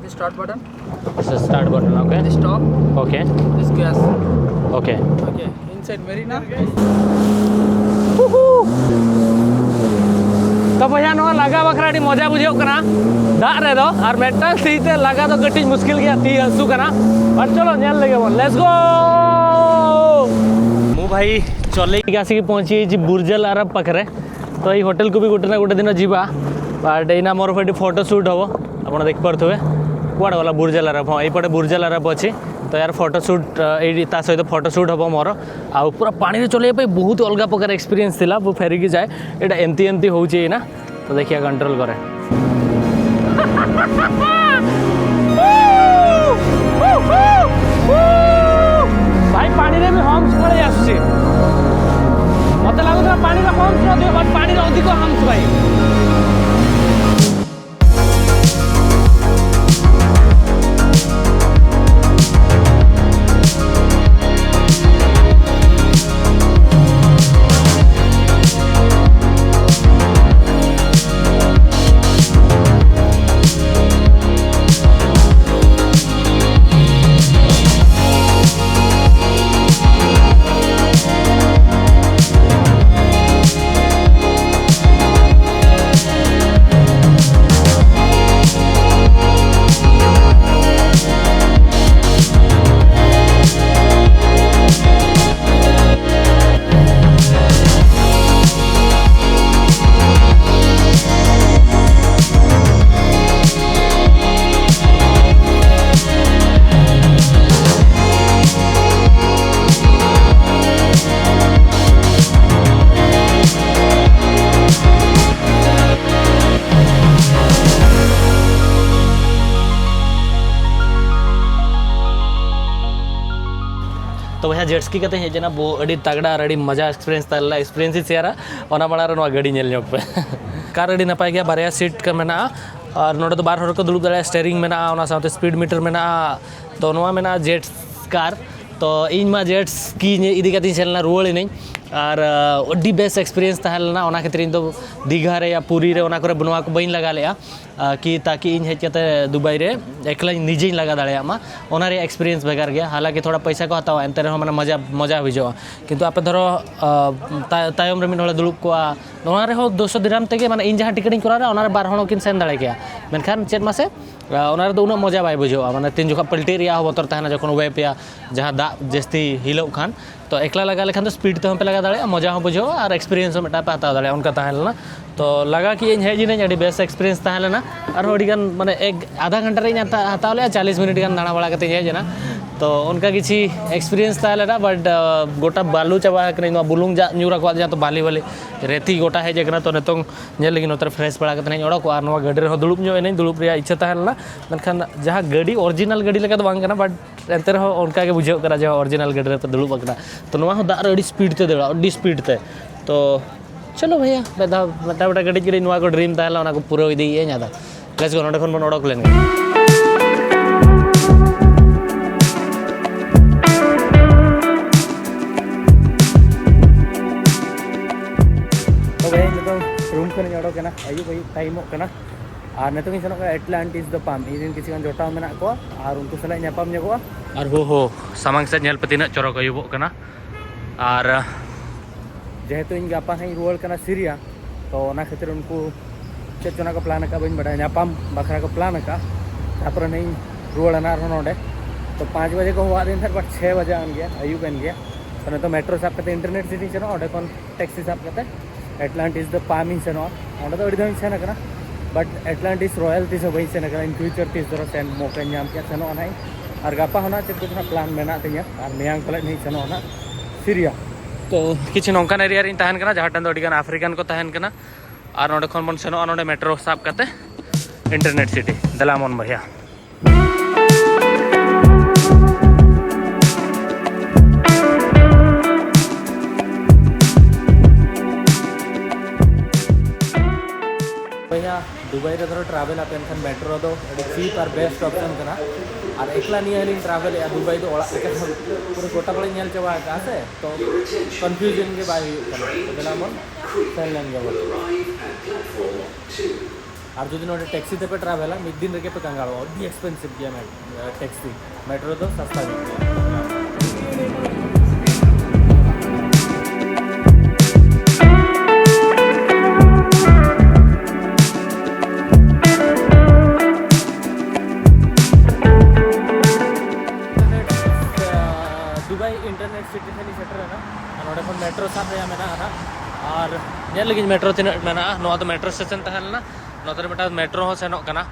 This start button, This is start button, okay? This top, Okay, this gas. Okay. Okay, inside Marina. ᱛᱚ ᱵᱚᱭᱦᱟ, ᱱᱚᱣᱟ ᱞᱟᱜᱟ ᱵᱟᱠᱷᱨᱟ ᱟᱹᱰᱤ ᱢᱚᱡᱟ ᱵᱩᱡᱷᱟᱹᱜ ᱠᱟᱱᱟ ᱫᱟᱜ ᱨᱮᱫᱚ, ᱟᱨ ᱢᱤᱫᱴᱟᱝ ᱛᱤ ᱛᱮ ᱞᱟᱜᱟ ᱫᱚ ᱠᱟᱹᱴᱤᱡ ᱢᱩᱥᱠᱤᱞ ᱜᱮᱭᱟ, ᱛᱤ ᱦᱟᱹᱥᱩ ᱠᱟᱱᱟ᱾ ᱵᱟᱴ ᱪᱚᱞᱚ ᱧᱮᱞ ᱞᱮᱜᱮ ᱵᱚᱱ, let's go. ମୁଁ ଭାଇ ଚଲେଇକି ଆସିକି ପହଞ୍ଚିଯାଇଛି ବୁର୍ଜଲ ଆରବ ପାଖରେ। ତ ଏଇ ହୋଟେଲକୁ ବି ଗୋଟେ ନା ଗୋଟେ ଦିନ ଯିବା। ବଟ୍ ଏଇନା ମୋର ଏଠି ଫଟୋ ସୁଟ୍ ହବ, ଆପଣ ଦେଖିପାରୁଥିବେ। କୁଆଡ଼େ ଗଲା ବୁର୍ଜଲ ଆରବ? ହଁ, ଏଇପଟେ ବୁର୍ଜଲ ଆରବ ଅଛି। ତ ୟାର ଫଟୋ ସୁଟ୍, ଏଇଠି ତା ସହିତ ଫଟୋ ସୁଟ୍ ହବ ମୋର। ଆଉ ପୁରା ପାଣିରେ ଚଲେଇବା ପାଇଁ ବହୁତ ଅଲଗା ପ୍ରକାର ଏକ୍ସପିରିଏନ୍ସ ଥିଲା। ମୁଁ ଫେରିକି ଯାଏ, ଏଇଟା ଏମିତି ଏମିତି ହେଉଛି ଏଇନା। ତ ଦେଖିବା, କଣ୍ଟ୍ରୋଲ କରେ। ଭାଇ, ପାଣିରେ ବି ହମ୍ସ ପଳେଇ ଆସୁଛି। ମତେ ଲାଗୁଥିଲା ପାଣିର ହମ୍ସ ନଥିବ, ବଟ୍ ପାଣିର ଅଧିକ ହମ୍ସ ଭାଇ। ᱛᱚ ᱵᱚᱭᱦᱟ, ᱡᱮᱴ ᱥᱠᱤ ᱠᱟᱛᱮ ᱦᱮᱡ ᱮᱱᱟ ᱵᱚ, ᱟᱹᱰᱤ ᱛᱟᱜᱲᱟ ᱟᱨ ᱟᱹᱰᱤ ᱢᱚᱡᱟ ᱮᱠᱥᱯᱤᱨᱤᱭᱮᱱᱥ ᱛᱟᱦᱮᱸ ᱞᱮᱱᱟ᱾ ᱮᱠᱥᱯᱤᱨᱤᱭᱮᱱᱥ ᱤᱧ ᱥᱮᱭᱟᱨᱟ, ᱚᱱᱟ ᱢᱟᱲᱟᱝ ᱨᱮ ᱱᱚᱣᱟ ᱜᱟᱹᱰᱤ ᱧᱮᱞ ᱧᱚᱜ ᱯᱮ᱾ ᱠᱟᱨ ᱟᱹᱰᱤ ᱱᱟᱯᱟᱭ ᱜᱮᱭᱟ, ᱵᱟᱨᱭᱟ ᱥᱤᱴ ᱠᱚ ᱢᱮᱱᱟᱜᱼᱟ, ᱟᱨ ᱱᱚᱰᱮ ᱫᱚ ᱵᱟᱨ ᱦᱚᱲ ᱠᱚ ᱫᱩᱲᱩᱵ ᱫᱟᱲᱮᱭᱟᱜᱼᱟ, ᱥᱴᱮᱨᱤᱝ ᱢᱮᱱᱟᱜᱼᱟ, ᱚᱱᱟ ᱥᱟᱶᱛᱮ ᱥᱯᱤᱰ ᱢᱤᱴᱟᱨ ᱢᱮᱱᱟᱜᱼᱟ᱾ ᱛᱚ ᱱᱚᱣᱟ ᱢᱮᱱᱟᱜᱼᱟ ᱡᱮᱴ ᱠᱟᱨ᱾ ᱛᱚ ᱤᱧ ᱢᱟ ᱡᱮᱴ ᱥᱠᱤ ᱤᱫᱤ ᱠᱟᱛᱮᱧ ᱥᱮᱱ ᱞᱮᱱᱟ, ᱨᱩᱣᱟᱹᱲ ᱮᱱᱟᱹᱧ, ᱟᱨ ᱟᱹᱰᱤ ᱵᱮᱥ ᱮᱠᱥᱯᱤᱨᱤᱭᱮᱱᱥ ᱛᱟᱦᱮᱸ ᱞᱮᱱᱟ᱾ ᱚᱱᱟ ᱠᱷᱟᱹᱛᱤᱨ ᱤᱧ ᱫᱚ ᱫᱤᱜᱷᱟ ᱨᱮ ᱭᱟ ᱯᱩᱨᱤ ᱨᱮ, ᱚᱱᱟ ᱠᱚᱨᱮ ᱱᱚᱣᱟ ᱠᱚ ᱵᱟᱹᱧ ᱞᱟᱜᱟ ᱞᱮᱫᱼᱟ᱾ ᱠᱤ ᱛᱟᱠᱤ ᱤᱧ ᱦᱮᱡ ᱠᱟᱛᱮ ᱫᱩᱵᱟᱭ ᱨᱮ ᱮᱠᱞᱟᱧ ᱱᱤᱡᱮᱧ ᱞᱟᱜᱟ ᱫᱟᱲᱮᱭᱟᱜ ᱢᱟ, ᱚᱱᱟ ᱨᱮᱭᱟᱜ ᱮᱠᱥᱯᱤᱨᱤᱭᱮᱱᱥ ᱵᱷᱮᱜᱟᱨ ᱜᱮᱭᱟ᱾ ᱦᱟᱞᱟᱝᱠᱤ ᱛᱷᱚᱲᱟ ᱯᱚᱭᱥᱟ ᱠᱚ ᱦᱟᱛᱟᱣᱟ, ᱮᱱᱛᱮ ᱨᱮᱦᱚᱸ ᱢᱟᱱᱮ ᱢᱚᱡᱟ, ᱢᱚᱡᱟ ᱵᱩᱡᱷᱟᱹᱜᱼᱟ᱾ ᱠᱤᱱᱛᱩ ᱟᱯᱮ ᱫᱷᱚᱨᱚ ᱛᱟᱭᱚᱢ ᱨᱮ ᱢᱤᱫ ᱦᱚᱲᱮ ᱫᱩᱲᱩᱵ ᱠᱚᱜᱼᱟ, ᱱᱚᱣᱟ ᱨᱮᱦᱚᱸ ᱫᱩᱥᱚ ᱫᱤᱨᱦᱟᱢ ᱛᱮᱜᱮ, ᱢᱟᱱᱮ ᱤᱧ ᱡᱟᱦᱟᱸ ᱴᱤᱠᱤᱴ ᱤᱧ ᱠᱚᱨᱟᱣ ᱞᱮᱫᱟ, ᱚᱱᱟ ᱨᱮ ᱵᱟᱨ ᱦᱚᱲ ᱦᱚᱸᱠᱤᱱ ᱥᱮᱱ ᱫᱟᱲᱮ ᱠᱮᱭᱟ᱾ ᱢᱮᱱᱠᱷᱟᱱ ᱪᱮᱫ ᱢᱟᱥᱮ, ᱚᱱᱟ ᱨᱮᱫᱚ ᱩᱱᱟᱹᱜ ᱢᱚᱡᱟ ᱵᱟᱭ ᱵᱩᱡᱷᱟᱹᱜᱼᱟ᱾ ᱢᱟᱱᱮ ᱛᱤᱱ ᱡᱚᱠᱷᱚᱱ ᱯᱟᱞᱴᱤ ᱨᱮᱭᱟᱜ ᱦᱚᱸ ᱵᱚᱛᱚᱨ ᱛᱟᱦᱮᱱᱟ, ᱡᱚᱠᱷᱚᱱ ᱚᱵᱮ ᱯᱮᱭᱟ ᱡᱟᱦᱟᱸ ᱫᱟᱜ ᱡᱟᱹᱥᱛᱤ ᱦᱤᱞᱚᱜ ᱠᱷᱟᱱ, ᱛᱚ ᱮᱠᱞᱟ ᱞᱟᱜᱟ ᱞᱮᱠᱷᱟᱱ ᱫᱚ ᱥᱯᱤᱰ ᱛᱮᱦᱚᱸ ᱯᱮ ᱞᱟᱜᱟ ᱫᱟᱲᱮᱭᱟᱜᱼᱟ, ᱢᱚᱡᱟ ᱦᱚᱸ ᱵᱩᱡᱷᱟᱹᱜᱼᱟ ᱟᱨ ᱮᱠᱥᱯᱤᱨᱤᱭᱮᱱᱥ ᱦᱚᱸ ᱢᱤᱫᱴᱟᱝ ᱯᱮ ᱦᱟᱛᱟᱣ ᱫᱟᱲᱮᱭᱟᱜᱼᱟ᱾ ᱚᱱᱠᱟ ᱛᱟᱦᱮᱸ ᱞᱮᱱᱟ᱾ ᱛᱚ ᱞᱟᱜᱟ ᱠᱮᱜᱼᱟᱹᱧ, ᱦᱮᱡ ᱮᱱᱟᱹᱧ, ᱟᱹᱰᱤ ᱵᱮᱥ ᱮᱠᱥᱯᱤᱨᱤᱭᱮᱱᱥ ᱛᱟᱦᱮᱸ ᱞᱮᱱᱟ᱾ ᱟᱨᱦᱚᱸ ᱟᱹᱰᱤ ᱜᱟᱱ, ᱢᱟᱱᱮ ᱮᱠ ᱟᱫᱷᱟ ᱜᱷᱚᱱᱴᱟ ᱨᱮ ᱤᱧ ᱦᱟᱛᱟᱣ, ᱦᱟᱛᱟᱣ ᱞᱮᱜᱼᱟ, ᱪᱟᱞᱤᱥ ᱢᱤᱱᱤᱴ ᱜᱟᱱ ᱫᱟᱬᱟ ᱵᱟᱲᱟ ᱠᱟᱛᱮ ᱤᱧ ᱦᱮᱡ ᱮᱱᱟ᱾ ᱛᱚ ᱚᱱᱠᱟ ᱠᱤᱪᱷᱤ ᱮᱠᱥᱯᱤᱨᱤᱭᱮᱱᱥ ᱛᱟᱦᱮᱸ ᱞᱮᱱᱟ, ᱵᱟᱴ ᱜᱚᱴᱟ ᱵᱟᱹᱞᱩ ᱪᱟᱵᱟ ᱟᱠᱟᱱᱟᱹᱧ, ᱱᱚᱣᱟ ᱵᱩᱞᱩᱝ ᱡᱟᱜ ᱧᱩᱨ ᱟᱠᱚᱣᱟᱜ ᱡᱟᱦᱟᱸ ᱛᱚ ᱵᱟᱞᱤ ᱵᱟᱞᱤ ᱨᱮᱛᱤ ᱜᱚᱴᱟ ᱦᱮᱡ ᱟᱠᱟᱱᱟ᱾ ᱛᱚ ᱱᱤᱛᱚᱝ ᱧᱮᱞ ᱞᱟᱹᱜᱤᱫ ᱱᱚᱛᱮ ᱨᱮ ᱯᱷᱨᱮᱥ ᱵᱟᱲᱟ ᱠᱟᱛᱮ ᱤᱧ ᱚᱰᱚᱠᱚᱜᱼᱟ᱾ ᱟᱨ ᱱᱚᱣᱟ ᱜᱟᱹᱰᱤ ᱨᱮᱦᱚᱸ ᱫᱩᱲᱩᱵ ᱧᱚᱜ ᱮᱱᱟᱹᱧ, ᱫᱩᱲᱩᱵ ᱨᱮᱭᱟᱜ ᱤᱪᱪᱷᱟᱹ ᱛᱟᱦᱮᱸ ᱞᱮᱱᱟ, ᱢᱮᱱᱠᱷᱟᱱ ᱡᱟᱦᱟᱸ ᱜᱟᱹᱰᱤ, ᱚᱨᱤᱡᱤᱱᱟᱞ ᱜᱟᱹᱰᱤ ᱞᱮᱠᱟ ᱫᱚ ᱵᱟᱝ ᱠᱟᱱᱟ, ᱵᱟᱴ ᱮᱱᱛᱮ ᱨᱮᱦᱚᱸ ᱚᱱᱠᱟ ᱜᱮ ᱵᱩᱡᱷᱟᱹᱜ ᱠᱟᱱᱟ ᱡᱮ ᱚᱨᱤᱡᱤᱱᱟᱞ ᱜᱟᱹᱰᱤ ᱨᱮᱯᱮ ᱫᱩᱲᱩᱵ ᱟᱠᱟᱱᱟ᱾ ᱛᱚ ᱱᱚᱣᱟ ᱦᱚᱸ ᱫᱟᱜ ᱨᱮ ᱟᱹᱰᱤ ᱥᱯᱤᱰ ᱛᱮ ᱫᱟᱹᱲᱟ, ᱟᱹᱰᱤ ᱥᱯᱤᱰ ᱛᱮ᱾ ᱛᱚ ᱪᱚᱞᱚ ᱵᱷᱟᱭᱟ, ᱢᱤᱫ ᱫᱷᱟᱣ ᱢᱤᱫᱴᱟᱝ ᱢᱤᱫᱴᱟᱝ ᱠᱟᱹᱴᱤᱡ ᱠᱟᱹᱴᱤᱡ ᱱᱚᱣᱟ ᱠᱚ ᱰᱨᱤᱢ ᱛᱟᱦᱮᱸ ᱞᱮᱱᱟ, ᱚᱱᱟ ᱠᱚ ᱯᱩᱨᱟᱹᱣ ᱤᱫᱤᱭᱮᱫᱼᱟᱹᱧ᱾ ᱟᱫᱚ ᱞᱮᱴᱥ ᱜᱳ, ᱱᱚᱸᱰᱮ ᱠᱷᱚᱱ ᱵᱚᱱ ᱚᱰᱚᱠ ᱞᱮᱱ ᱜᱮ᱾ ᱛᱚᱵᱮ ᱱᱤᱛᱚᱝ ᱨᱩᱢ ᱠᱷᱚᱱᱤᱧ ᱚᱰᱚᱠ ᱮᱱᱟ, ᱟᱹᱭᱩᱵ ᱟᱹᱭᱩᱵ ᱴᱟᱭᱤᱢᱚᱜ ᱠᱟᱱᱟ᱾ ᱟᱨ ᱱᱤᱛᱚᱝ ᱤᱧ ᱥᱮᱱᱚᱜ ᱠᱟᱱᱟ ᱮᱴᱞᱟᱱᱴᱤᱥ ᱫᱚ ᱯᱟᱢ, ᱤᱧ ᱨᱮᱱ ᱠᱤᱪᱷᱩ ᱜᱟᱱ ᱡᱚᱴᱟᱣ ᱢᱮᱱᱟᱜ ᱠᱚᱣᱟ, ᱟᱨ ᱩᱱᱠᱩ ᱥᱟᱞᱟᱜ ᱧᱟᱯᱟᱢ ᱧᱚᱜᱚᱜᱼᱟ᱾ ᱟᱨ ᱦᱳ ᱦᱳ, ᱥᱟᱢᱟᱝ ᱥᱮᱫ ᱧᱮᱞ ᱯᱮ ᱛᱤᱱᱟᱹᱜ ᱪᱚᱨᱚᱠ ᱟᱹᱭᱩᱵᱚᱜ ᱠᱟᱱᱟ᱾ ᱟᱨ ᱡᱮᱦᱮᱛᱩ ᱤᱧ ᱜᱟᱯᱟ ᱦᱟᱸᱜ ᱤᱧ ᱨᱩᱣᱟᱹᱲ ᱠᱟᱱᱟ ᱥᱤᱨᱤᱭᱟ, ᱛᱚ ᱚᱱᱟ ᱠᱷᱟᱹᱛᱤᱨ ᱩᱱᱠᱩ ᱪᱮᱫ ᱪᱚ ᱚᱱᱟ ᱠᱚ ᱯᱞᱟᱱ ᱟᱠᱟᱫᱼᱟ, ᱵᱟᱹᱧ ᱵᱟᱰᱟᱭᱟ, ᱧᱟᱯᱟᱢ ᱵᱟᱠᱷᱨᱟ ᱠᱚ ᱯᱞᱟᱱ ᱟᱠᱟᱫᱼᱟ᱾ ᱛᱟᱨᱯᱚᱨᱮ ᱱᱟᱜ ᱤᱧ ᱨᱩᱣᱟᱹᱲᱟ ᱱᱟᱜ ᱟᱨᱦᱚᱸ ᱱᱚᱰᱮ᱾ ᱛᱚ ᱯᱟᱸᱪ ᱵᱟᱡᱮ ᱠᱚ ᱦᱚᱦᱚᱣᱟᱫ ᱫᱤᱧ ᱛᱟᱦᱮᱸᱫ, ᱵᱟᱴ ᱪᱷᱮ ᱵᱟᱡᱟᱣ ᱮᱱ ᱜᱮᱭᱟ, ᱟᱹᱭᱩᱵ ᱮᱱ ᱜᱮᱭᱟ᱾ ᱛᱚ ᱱᱤᱛᱚᱜ ᱢᱮᱴᱨᱳ ᱥᱟᱵ ᱠᱟᱛᱮ ᱤᱱᱴᱟᱨᱱᱮᱴ ᱥᱤᱴᱤᱧ ᱥᱮᱱᱚᱜᱼᱟ, ᱚᱸᱰᱮ ᱠᱷᱚᱱ ᱴᱮᱠᱥᱤ ᱥᱟᱵ ᱠᱟᱛᱮ ᱮᱴᱞᱟᱱᱴᱤᱥ ᱫᱚ ᱯᱟᱢ ᱤᱧ ᱥᱮᱱᱚᱜᱼᱟ᱾ ᱚᱸᱰᱮ ᱫᱚ ᱟᱹᱰᱤ ᱫᱷᱟᱣ ᱤᱧ ᱥᱮᱱ ᱟᱠᱟᱱᱟ, ᱵᱟᱴ ᱮᱴᱞᱟᱱᱴᱤᱥ ᱨᱚᱭᱟᱞ ᱛᱤᱥ ᱦᱚᱸ ᱵᱟᱹᱧ ᱥᱮᱱ ᱟᱠᱟᱱᱟ, ᱤᱱ ᱯᱷᱤᱭᱩᱪᱟᱨ ᱛᱤᱥ ᱫᱷᱚᱨᱚ ᱥᱮᱱ ᱢᱚᱠᱟᱧ ᱧᱟᱢ ᱠᱮᱫᱟ, ᱥᱮᱱᱚᱜᱼᱟ ᱱᱟᱜ ᱤᱧ᱾ ᱟᱨ ᱜᱟᱯᱟ ᱦᱚᱸ ᱱᱟᱜ ᱪᱮᱫ ᱠᱚᱪᱚ ᱱᱟᱜ ᱯᱞᱟᱱ ᱢᱮᱱᱟᱜ ᱛᱤᱧᱟᱹ, ᱟᱨ ᱢᱮᱭᱟᱝ ᱯᱟᱞᱮᱫ ᱱᱟᱜ ᱤᱧ ᱥᱮᱱᱚᱜᱼᱟ ᱱᱟᱜ ᱥᱤᱨᱤᱭᱟ᱾ ᱛᱚ ᱠᱤᱪᱷᱩ ᱱᱚᱝᱠᱟᱱ ᱮᱨᱤᱭᱟ ᱨᱤᱧ ᱛᱟᱦᱮᱱ ᱠᱟᱱᱟ, ᱡᱟᱦᱟᱸ ᱴᱷᱮᱱ ᱫᱚ ᱟᱹᱰᱤᱜᱟᱱ ᱟᱯᱷᱨᱤᱠᱟᱱ ᱠᱚ ᱛᱟᱦᱮᱱ ᱠᱟᱱᱟ᱾ ᱟᱨ ᱱᱚᱸᱰᱮ ᱠᱷᱚᱱ ᱵᱚᱱ ᱥᱮᱱᱚᱜᱼᱟ ᱱᱚᱸᱰᱮ ᱢᱮᱴᱨᱳ ᱥᱟᱵ ᱠᱟᱛᱮ ᱤᱱᱴᱟᱨᱱᱮᱴ ᱥᱤᱴᱤ᱾ ᱫᱮᱞᱟ ᱢᱚᱱ ᱵᱚᱭᱦᱟ᱾ ᱟᱯᱮ ᱮᱱᱠᱷᱟᱱ ᱢᱮᱴᱨᱳ ᱫᱚ ᱟᱹᱰᱤ ᱪᱤᱯ ᱟᱨ ᱵᱮᱥᱴ ᱚᱯᱥᱚᱱ ᱠᱟᱱᱟ᱾ ᱟᱨ ᱮᱠᱞᱟ ᱱᱤᱭᱟᱹ ᱦᱚᱸᱞᱤᱧ ᱴᱨᱟᱵᱷᱮᱞᱮᱫᱼᱟ, ᱫᱩᱵᱟᱭ ᱫᱚ ᱚᱲᱟᱜ ᱞᱮᱠᱟ ᱯᱩᱨᱟᱹ ᱜᱚᱴᱟ ᱯᱟᱲᱟᱧ ᱧᱮᱞ ᱪᱟᱵᱟ ᱟᱠᱟᱫᱼᱟ ᱥᱮ, ᱛᱚ ᱠᱚᱱᱯᱷᱤᱭᱩᱡᱚᱱ ᱜᱮ ᱵᱟᱭ ᱦᱩᱭᱩᱜ ᱠᱟᱱᱟ᱾ ᱛᱚ ᱫᱮᱞᱟ ᱵᱚᱱ ᱥᱮᱱ ᱞᱮᱱ ᱜᱮᱵᱚᱱ᱾ ᱟᱨ ᱡᱩᱫᱤ ᱱᱚᱰᱮ ᱴᱮᱠᱥᱤ ᱛᱮᱯᱮ ᱴᱨᱟᱵᱷᱮᱞᱟ, ᱢᱤᱫ ᱫᱤᱱ ᱨᱮᱜᱮ ᱯᱮ ᱠᱟᱸᱜᱟᱲᱚᱜᱼᱟ, ᱟᱹᱰᱤ ᱮᱠᱥᱯᱮᱱᱥᱤᱵᱷ ᱜᱮᱭᱟ ᱢᱮ-, ᱴᱮᱠᱥᱤ᱾ ᱢᱮᱴᱨᱳ ᱫᱚ ᱥᱟᱥᱛᱟ ᱧᱚᱜ ᱜᱮᱭᱟ᱾ ᱤᱱᱴᱟᱨᱱᱮᱴ, ᱟᱸ, ᱫᱩᱵᱟᱭ ᱤᱱᱴᱟᱨᱱᱮᱴ ᱥᱤᱴᱤ ᱴᱷᱮᱱ ᱤᱧ ᱥᱮᱴᱮᱨ ᱮᱱᱟ᱾ ᱟᱨ ᱱᱚᱰᱮ ᱠᱷᱚᱱ ᱢᱮᱴᱨᱳ ᱥᱟᱵ ᱨᱮᱭᱟᱜ ᱢᱮᱱᱟᱜᱼᱟ ᱱᱟᱦᱟᱜ᱾ ᱟᱨ ᱧᱮᱞ ᱞᱟᱹᱜᱤᱫ ᱢᱮᱴᱨᱳ ᱛᱤᱱᱟᱹᱜ ᱢᱮᱱᱟᱜᱼᱟ᱾ ᱱᱚᱣᱟ ᱫᱚ ᱢᱮᱴᱨᱳ ᱥᱴᱮᱥᱚᱱ ᱛᱟᱦᱮᱸ ᱞᱮᱱᱟ, ᱱᱚᱛᱮ ᱨᱮ ᱢᱤᱫᱴᱟᱝ ᱢᱮᱴᱨᱳ ᱦᱚᱸ ᱥᱮᱱᱚᱜ ᱠᱟᱱᱟ᱾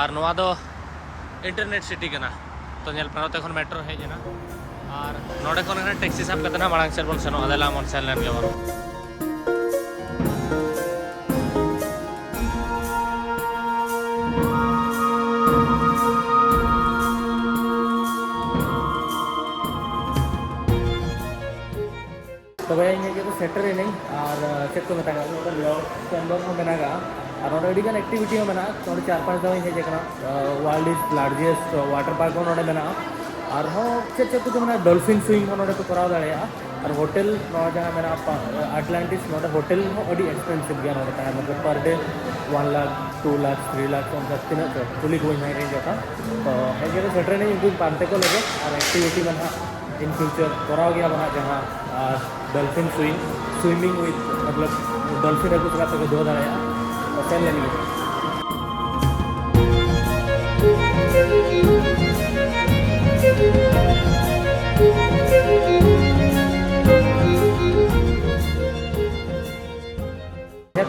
ᱟᱨ ᱱᱚᱣᱟ ᱫᱚ ᱤᱱᱴᱟᱨᱱᱮᱴ ᱥᱤᱴᱤ ᱠᱟᱱᱟ᱾ ᱛᱚ ᱧᱮᱞ ᱯᱮ, ᱱᱚᱛᱮ ᱠᱷᱚᱱ ᱢᱮᱴᱨᱳ ᱦᱮᱡ ᱮᱱᱟ᱾ ᱟᱨ ᱱᱚᱰᱮ ᱠᱷᱚᱱ ᱴᱮᱠᱥᱤ ᱥᱟᱵ ᱠᱟᱛᱮ ᱱᱟᱜ ᱢᱟᱲᱟᱝ ᱥᱮᱫ ᱵᱚᱱ ᱥᱮᱱᱚᱜᱼᱟ᱾ ᱫᱮᱞᱟ ᱵᱚᱱ ᱥᱮᱱ ᱞᱮᱱ ᱜᱮᱵᱚᱱ᱾ ᱛᱚᱵᱮ ᱤᱧ ᱦᱮᱡ ᱠᱟᱛᱮ ᱥᱮᱴᱮᱨ ᱮᱱᱟᱹᱧ᱾ ᱟᱨ, ᱟᱸ, ᱪᱮᱫ ᱠᱚ ᱢᱮᱛᱟᱜᱼᱟ, ᱱᱚᱰᱮ ᱞᱚᱨᱰ ᱪᱮᱢᱵᱟᱨ ᱦᱚᱸ ᱢᱮᱱᱟᱜᱼᱟ᱾ ᱟᱨ ᱱᱚᱰᱮ ᱟᱹᱰᱤᱜᱟᱱ ᱮᱠᱴᱤᱵᱷᱤᱴᱤ ᱦᱚᱸ ᱢᱮᱱᱟᱜᱼᱟ᱾ ᱱᱚᱰᱮ ᱪᱟᱨ ᱯᱟᱸᱪ ᱫᱷᱟᱣ ᱤᱧ ᱦᱮᱡ ᱟᱠᱟᱱᱟ᱾ ᱟᱸ, ᱣᱟᱨᱞᱰ ᱤᱡᱽ ᱞᱟᱨᱡᱮᱥᱴ ᱣᱟᱴᱟᱨ ᱯᱟᱨᱠ ᱦᱚᱸ ᱱᱚᱰᱮ ᱢᱮᱱᱟᱜᱼᱟ᱾ ᱟᱨᱦᱚᱸ ᱪᱮᱫ ᱪᱮᱫ ᱠᱚᱪᱚ ᱢᱮᱱᱟᱜᱼᱟ, ᱰᱚᱞᱯᱷᱤᱱ ᱥᱩᱭᱤᱝ ᱦᱚᱸ ᱱᱚᱰᱮ ᱯᱮ ᱠᱚᱨᱟᱣ ᱫᱟᱲᱮᱭᱟᱜᱼᱟ᱾ ᱟᱨ ᱦᱳᱴᱮᱞ ᱱᱚᱣᱟ ᱡᱟᱦᱟᱸ ᱢᱮᱱᱟᱜᱼᱟ, ᱯᱟ-, ᱟᱴᱞᱟᱱᱴᱤᱥ, ᱱᱚᱰᱮ ᱦᱳᱴᱮᱞ ᱦᱚᱸ ᱟᱹᱰᱤ ᱮᱠᱥᱯᱮᱱᱥᱤᱵᱷ ᱜᱮᱭᱟ᱾ ᱱᱚᱰᱮ ᱛᱟᱦᱮᱸ ᱢᱚᱛᱞᱚᱵ per day one lakh, two lakh, three lakh, ᱚᱱᱠᱟ ᱛᱤᱱᱟᱹᱜ ᱪᱚ ᱠᱩᱞᱤ ᱠᱚᱣᱟᱹᱧ ᱦᱟᱸᱜ ᱤᱧ ᱡᱚᱠᱷᱚᱱ᱾ ᱛᱚ ᱦᱮᱡ ᱠᱟᱛᱮ ᱥᱮᱴᱮᱨ ᱮᱱᱟᱹᱧ ᱩᱱᱠᱩ ᱯᱟᱱᱛᱮ ᱠᱚ ᱞᱟᱹᱜᱤᱫ᱾ ᱟᱨ ᱮᱠᱴᱤᱵᱷᱤᱴᱤ ᱢᱟ ᱱᱟᱦᱟᱜ in future ᱠᱚᱨᱟᱣ ᱜᱮᱭᱟ ᱵᱚᱱ ᱦᱟᱸᱜ, ᱡᱟᱦᱟᱸ, ᱟᱨ ᱰᱚᱞᱯᱷᱤᱱ ᱥᱩᱭᱤᱝ, swimming with, ᱢᱚᱛᱞᱚᱵ ᱰᱚᱞᱯᱷᱤᱱ ᱦᱟᱹᱠᱩ ᱥᱟᱞᱟᱜ ᱛᱮᱠᱚ ᱫᱚᱦᱚ ᱫᱟᱲᱮᱭᱟᱜᱼᱟ᱾ ᱛᱚ ᱥᱮᱱ ᱞᱮᱱ ᱜᱮ᱾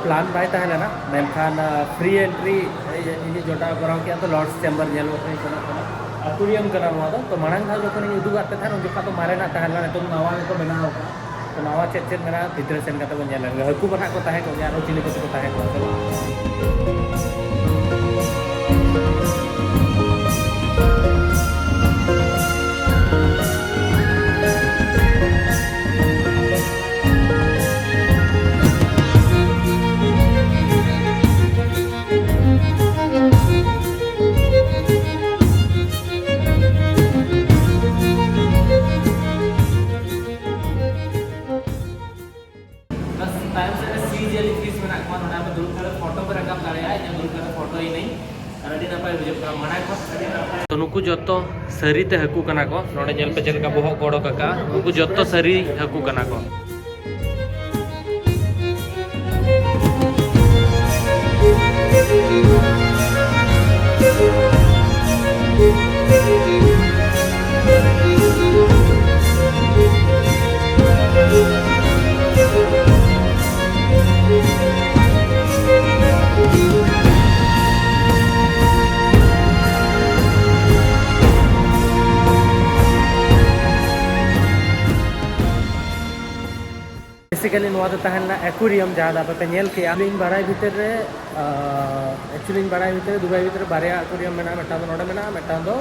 ᱯᱞᱟᱱ ᱵᱟᱭ ᱛᱟᱦᱮᱸ ᱞᱮᱱᱟ, ᱢᱮᱱᱠᱷᱟᱱ, ᱟᱸ, ᱯᱷᱨᱤ ᱮᱱᱴᱨᱤ ᱤᱧ, ᱤᱧ ᱡᱚᱴᱟᱣ ᱠᱚᱨᱟᱣ ᱠᱮᱫᱼᱟ, ᱛᱚ ᱞᱚᱨᱰᱥ ᱪᱮᱢᱵᱟᱨ ᱧᱮᱞ ᱠᱟᱛᱮ ᱤᱧ ᱥᱮᱱᱚᱜ ᱠᱟᱱᱟ᱾ ᱟᱠᱣᱟᱨᱤᱭᱟᱢ ᱠᱟᱱᱟ ᱱᱚᱣᱟ ᱫᱚ᱾ ᱛᱚ ᱢᱟᱲᱟᱝ ᱫᱷᱟᱣ ᱡᱚᱠᱷᱚᱱ ᱤᱧ ᱩᱫᱩᱜᱟᱫ ᱯᱮ ᱛᱟᱦᱮᱸᱫ, ᱩᱱ ᱡᱚᱠᱷᱚᱱ ᱫᱚ ᱢᱟᱨᱮᱱᱟᱜ ᱛᱟᱦᱮᱸ ᱞᱮᱱᱟ, ᱱᱤᱛᱚᱝ ᱱᱟᱣᱟ ᱜᱮᱠᱚ ᱵᱮᱱᱟᱣ ᱟᱠᱟᱫᱼᱟ᱾ ᱛᱚ ᱱᱟᱣᱟ ᱪᱮᱫ ᱪᱮᱫ ᱢᱮᱱᱟᱜᱼᱟ, ᱵᱷᱤᱛᱨᱤ ᱥᱮᱱ ᱠᱟᱛᱮ ᱵᱚᱱ ᱧᱮᱞ ᱞᱮᱱ ᱜᱮ᱾ ᱦᱟᱹᱠᱩ ᱠᱚ ᱱᱟᱦᱟᱜ ᱠᱚ ᱛᱟᱦᱮᱸ ᱠᱚᱜ ᱜᱮᱭᱟ, ᱟᱨᱦᱚᱸ ᱪᱤᱞᱤ ᱠᱚᱪᱚ ᱠᱚ ᱛᱟᱦᱮᱸ ᱠᱚᱜᱼᱟ, ᱥᱮ ᱵᱟᱝ? ᱡᱚᱛᱚ ᱥᱟᱹᱨᱤ ᱛᱮ ᱦᱟᱹᱠᱩ ᱠᱟᱱᱟ ᱠᱚ᱾ ᱱᱚᱰᱮ ᱧᱮᱞ ᱯᱮ ᱪᱮᱫ ᱞᱮᱠᱟ ᱵᱚᱦᱚᱜ ᱠᱚ ᱚᱰᱚᱠ ᱟᱠᱟᱜᱼᱟ, ᱩᱱᱠᱩ ᱡᱚᱛᱚ ᱥᱟᱹᱨᱤ ᱦᱟᱹᱠᱩ ᱠᱟᱱᱟ ᱠᱚ᱾ Basically ᱱᱚᱣᱟ ᱫᱚ ᱛᱟᱦᱮᱸ ᱞᱮᱱᱟ aquarium, ᱡᱟᱦᱟᱸ ᱫᱚ ᱟᱯᱮ ᱯᱮ ᱧᱮᱞ ᱠᱮᱜᱼᱟ᱾ ᱟᱹᱞᱤᱧ ᱵᱟᱲᱟᱭ ᱵᱷᱤᱛᱤᱨ ᱨᱮ, ᱟᱸ, actually ᱤᱧ ᱵᱟᱲᱟᱭ ᱵᱷᱤᱛᱤᱨ ᱨᱮ ᱫᱩᱵᱟᱭ ᱵᱷᱤᱛᱤᱨ ᱨᱮ ᱵᱟᱨᱭᱟ aquarium ᱢᱮᱱᱟᱜᱼᱟ᱾ ᱢᱤᱫᱴᱟᱝ ᱫᱚ ᱱᱚᱰᱮ ᱢᱮᱱᱟᱜᱼᱟ, ᱢᱤᱫᱴᱟᱝ ᱫᱚ,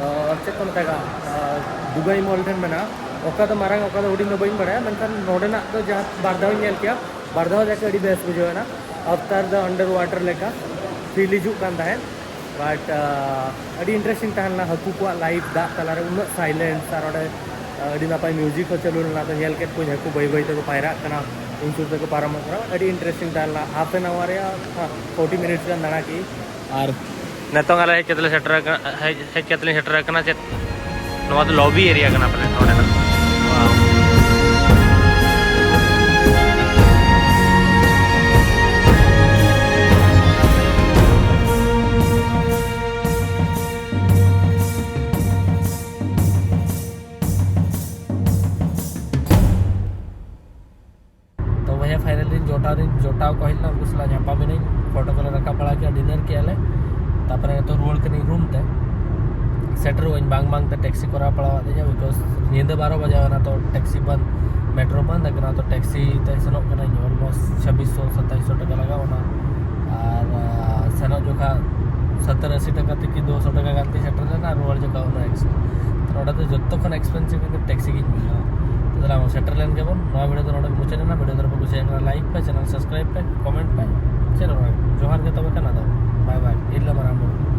ᱟᱸ, ᱪᱮᱫ ᱠᱚ ᱢᱮᱛᱟᱜᱼᱟ, ᱟᱸ, ᱫᱩᱵᱟᱭ ᱢᱚᱞ ᱴᱷᱮᱱ ᱢᱮᱱᱟᱜᱼᱟ᱾ ᱚᱠᱟ ᱫᱚ ᱢᱟᱨᱟᱝ, ᱚᱠᱟ ᱫᱚ ᱦᱩᱰᱤᱧ ᱫᱚ ᱵᱟᱹᱧ ᱵᱟᱲᱟᱭᱟ, ᱢᱮᱱᱠᱷᱟᱱ ᱱᱚᱰᱮᱱᱟᱜ ᱫᱚ ᱡᱟᱦᱟᱸ ᱵᱟᱨ ᱫᱷᱟᱣ ᱤᱧ ᱧᱮᱞ ᱠᱮᱜᱼᱟ, ᱵᱟᱨ ᱫᱷᱟᱣ ᱡᱟᱠᱮ ᱟᱹᱰᱤ ᱵᱮᱥ ᱵᱩᱡᱷᱟᱹᱣ ᱮᱱᱟ᱾ ᱟᱵᱛᱟᱨ ᱫᱚ underwater ᱞᱮᱠᱟ feel ᱦᱤᱡᱩᱜ ᱠᱟᱱ ᱛᱟᱦᱮᱸᱫ᱾ But, ᱟᱸ, ᱟᱹᱰᱤ interesting ᱛᱟᱦᱮᱸ ᱞᱮᱱᱟ ᱦᱟᱹᱠᱩ ᱠᱚᱣᱟᱜ life ᱫᱟᱜ ᱛᱟᱞᱟᱨᱮ, ᱩᱱᱟᱹᱜ silence, ᱟᱨ ᱚᱸᱰᱮ, ᱟᱸ, ᱟᱹᱰᱤ ᱱᱟᱯᱟᱭ music ᱦᱚᱸ ᱪᱟᱹᱞᱩ ᱞᱮᱱᱟ᱾ ᱛᱚ ᱧᱮᱞ ᱠᱮᱫ ᱠᱚᱣᱟᱧ ᱦᱟᱹᱠᱩ ᱵᱟᱹᱭ ᱵᱟᱹᱭ ᱛᱮᱠᱚ ᱯᱟᱭᱨᱟᱜ ᱠᱟᱱᱟ, ᱤᱧ ᱥᱩᱨ ᱛᱮᱠᱚ ᱯᱟᱨᱚᱢᱚᱜ ᱠᱟᱱᱟ᱾ ᱟᱹᱰᱤ interesting ᱛᱟᱦᱮᱸ ᱞᱮᱱᱟ, half an hour ᱨᱮᱭᱟᱜ, ᱦᱮᱸ, forty minutes ᱜᱟᱱ ᱫᱟᱬᱟ ᱠᱮᱜᱼᱟᱹᱧ᱾ ᱟᱨ ᱱᱤᱛᱚᱝ ᱟᱞᱮ ᱦᱮᱡ ᱠᱟᱛᱮ ᱞᱮ ᱥᱮᱴᱮᱨ ᱟᱠᱟᱱᱟ, ᱦᱮᱡ, ᱦᱮᱡ ᱠᱟᱛᱮ ᱞᱮ ᱥᱮᱴᱮᱨ ᱟᱠᱟᱱᱟ ᱪᱮᱫ, ᱱᱚᱣᱟ ᱫᱚ lobby area ᱠᱟᱱᱟ ᱯᱟᱞᱮ ᱱᱚᱰᱮᱱᱟᱜ᱾ Wow᱾ ᱛᱚ ᱵᱚᱭᱦᱟ, finally ᱡᱚᱴᱟᱣ ᱨᱤᱧ, ᱡᱚᱴᱟᱣ ᱠᱚ ᱦᱮᱡ ᱞᱮᱱᱟ, ᱩᱱᱠᱩ ᱥᱟᱞᱟᱜ ᱧᱟᱯᱟᱢ ᱮᱱᱟᱹᱧ, photo ᱠᱚᱞᱮ ᱨᱟᱠᱟᱵ ᱵᱟᱲᱟ ᱠᱮᱫᱟ, dinner ᱠᱮᱫᱼᱟ ᱞᱮ᱾ ᱛᱟᱨᱯᱚᱨᱮ ᱱᱤᱛᱚᱜ ᱨᱩᱣᱟᱹᱲ ᱠᱟᱹᱱᱟᱹᱧ room ᱛᱮ᱾ ᱥᱮᱴᱮᱨᱚᱜ ᱟᱹᱧ ᱵᱟᱝ ᱵᱟᱝ ᱛᱮ taxi ᱠᱚ ᱨᱟᱠᱟᱵ ᱵᱟᱲᱟ ᱟᱠᱟᱫᱤᱧᱟ, because ᱧᱤᱫᱟᱹ ᱵᱟᱨᱚ ᱵᱟᱡᱟᱣ ᱮᱱᱟ, ᱛᱚ taxi ᱵᱚᱱᱫ, metro ᱵᱚᱱᱫ ᱟᱠᱟᱱᱟ᱾ ᱛᱚ taxi ᱛᱮ ᱥᱮᱱᱚᱜ ᱠᱟᱹᱱᱟᱹᱧ, almost ᱪᱷᱟᱵᱵᱤᱥ ᱥᱚ ᱥᱟᱛᱟᱭᱤᱥ ᱥᱚ ᱴᱟᱠᱟ ᱞᱟᱜᱟᱣ ᱮᱱᱟ᱾ ᱟᱨ, ᱟᱨ ᱥᱮᱱᱚᱜ ᱡᱚᱠᱷᱟ ᱥᱚᱛᱛᱚᱨ ᱟᱥᱤ ᱴᱟᱠᱟ ᱛᱮᱜᱮ ᱫᱩᱥᱚ ᱴᱟᱠᱟ ᱜᱟᱱ ᱛᱮ ᱥᱮᱴᱮᱨ ᱞᱮᱱᱟ, ᱟᱨ ᱨᱩᱣᱟᱹᱲ ᱡᱚᱠᱷᱟ ᱩᱱᱟᱹᱜ expensive᱾ ᱛᱚ ᱱᱚᱰᱮ ᱫᱚ ᱡᱚᱛᱚ ᱠᱷᱚᱱ expensive ᱤᱧ ᱫᱚ taxi ᱜᱤᱧ ᱵᱩᱡᱷᱟᱹᱣᱟ᱾ ᱛᱚ ᱛᱟᱦᱞᱮ ᱟᱵᱚ ᱥᱮᱴᱮᱨ ᱞᱮᱱ ᱜᱮᱵᱚᱱ᱾ ᱱᱚᱣᱟ video ᱫᱚ ᱱᱚᱰᱮ ᱜᱮ ᱢᱩᱪᱟᱹᱫ ᱮᱱᱟ᱾ Video ᱫᱚ ᱵᱟᱯᱮ ᱠᱩᱥᱤᱭᱟᱜ ᱠᱟᱱᱟ, like ᱯᱮ, channel subscribe ᱯᱮ, comment ᱯᱮ, ᱪᱮᱫ ᱦᱚᱸ ᱵᱟᱝ᱾ ᱡᱚᱦᱟᱨ ᱜᱮ ᱛᱚᱵᱮ ᱠᱷᱟᱱ ᱟᱫᱚ bye bye, ᱤᱨᱞᱟᱹ ᱢᱟᱨᱟᱝ ᱵᱩᱨᱩ᱾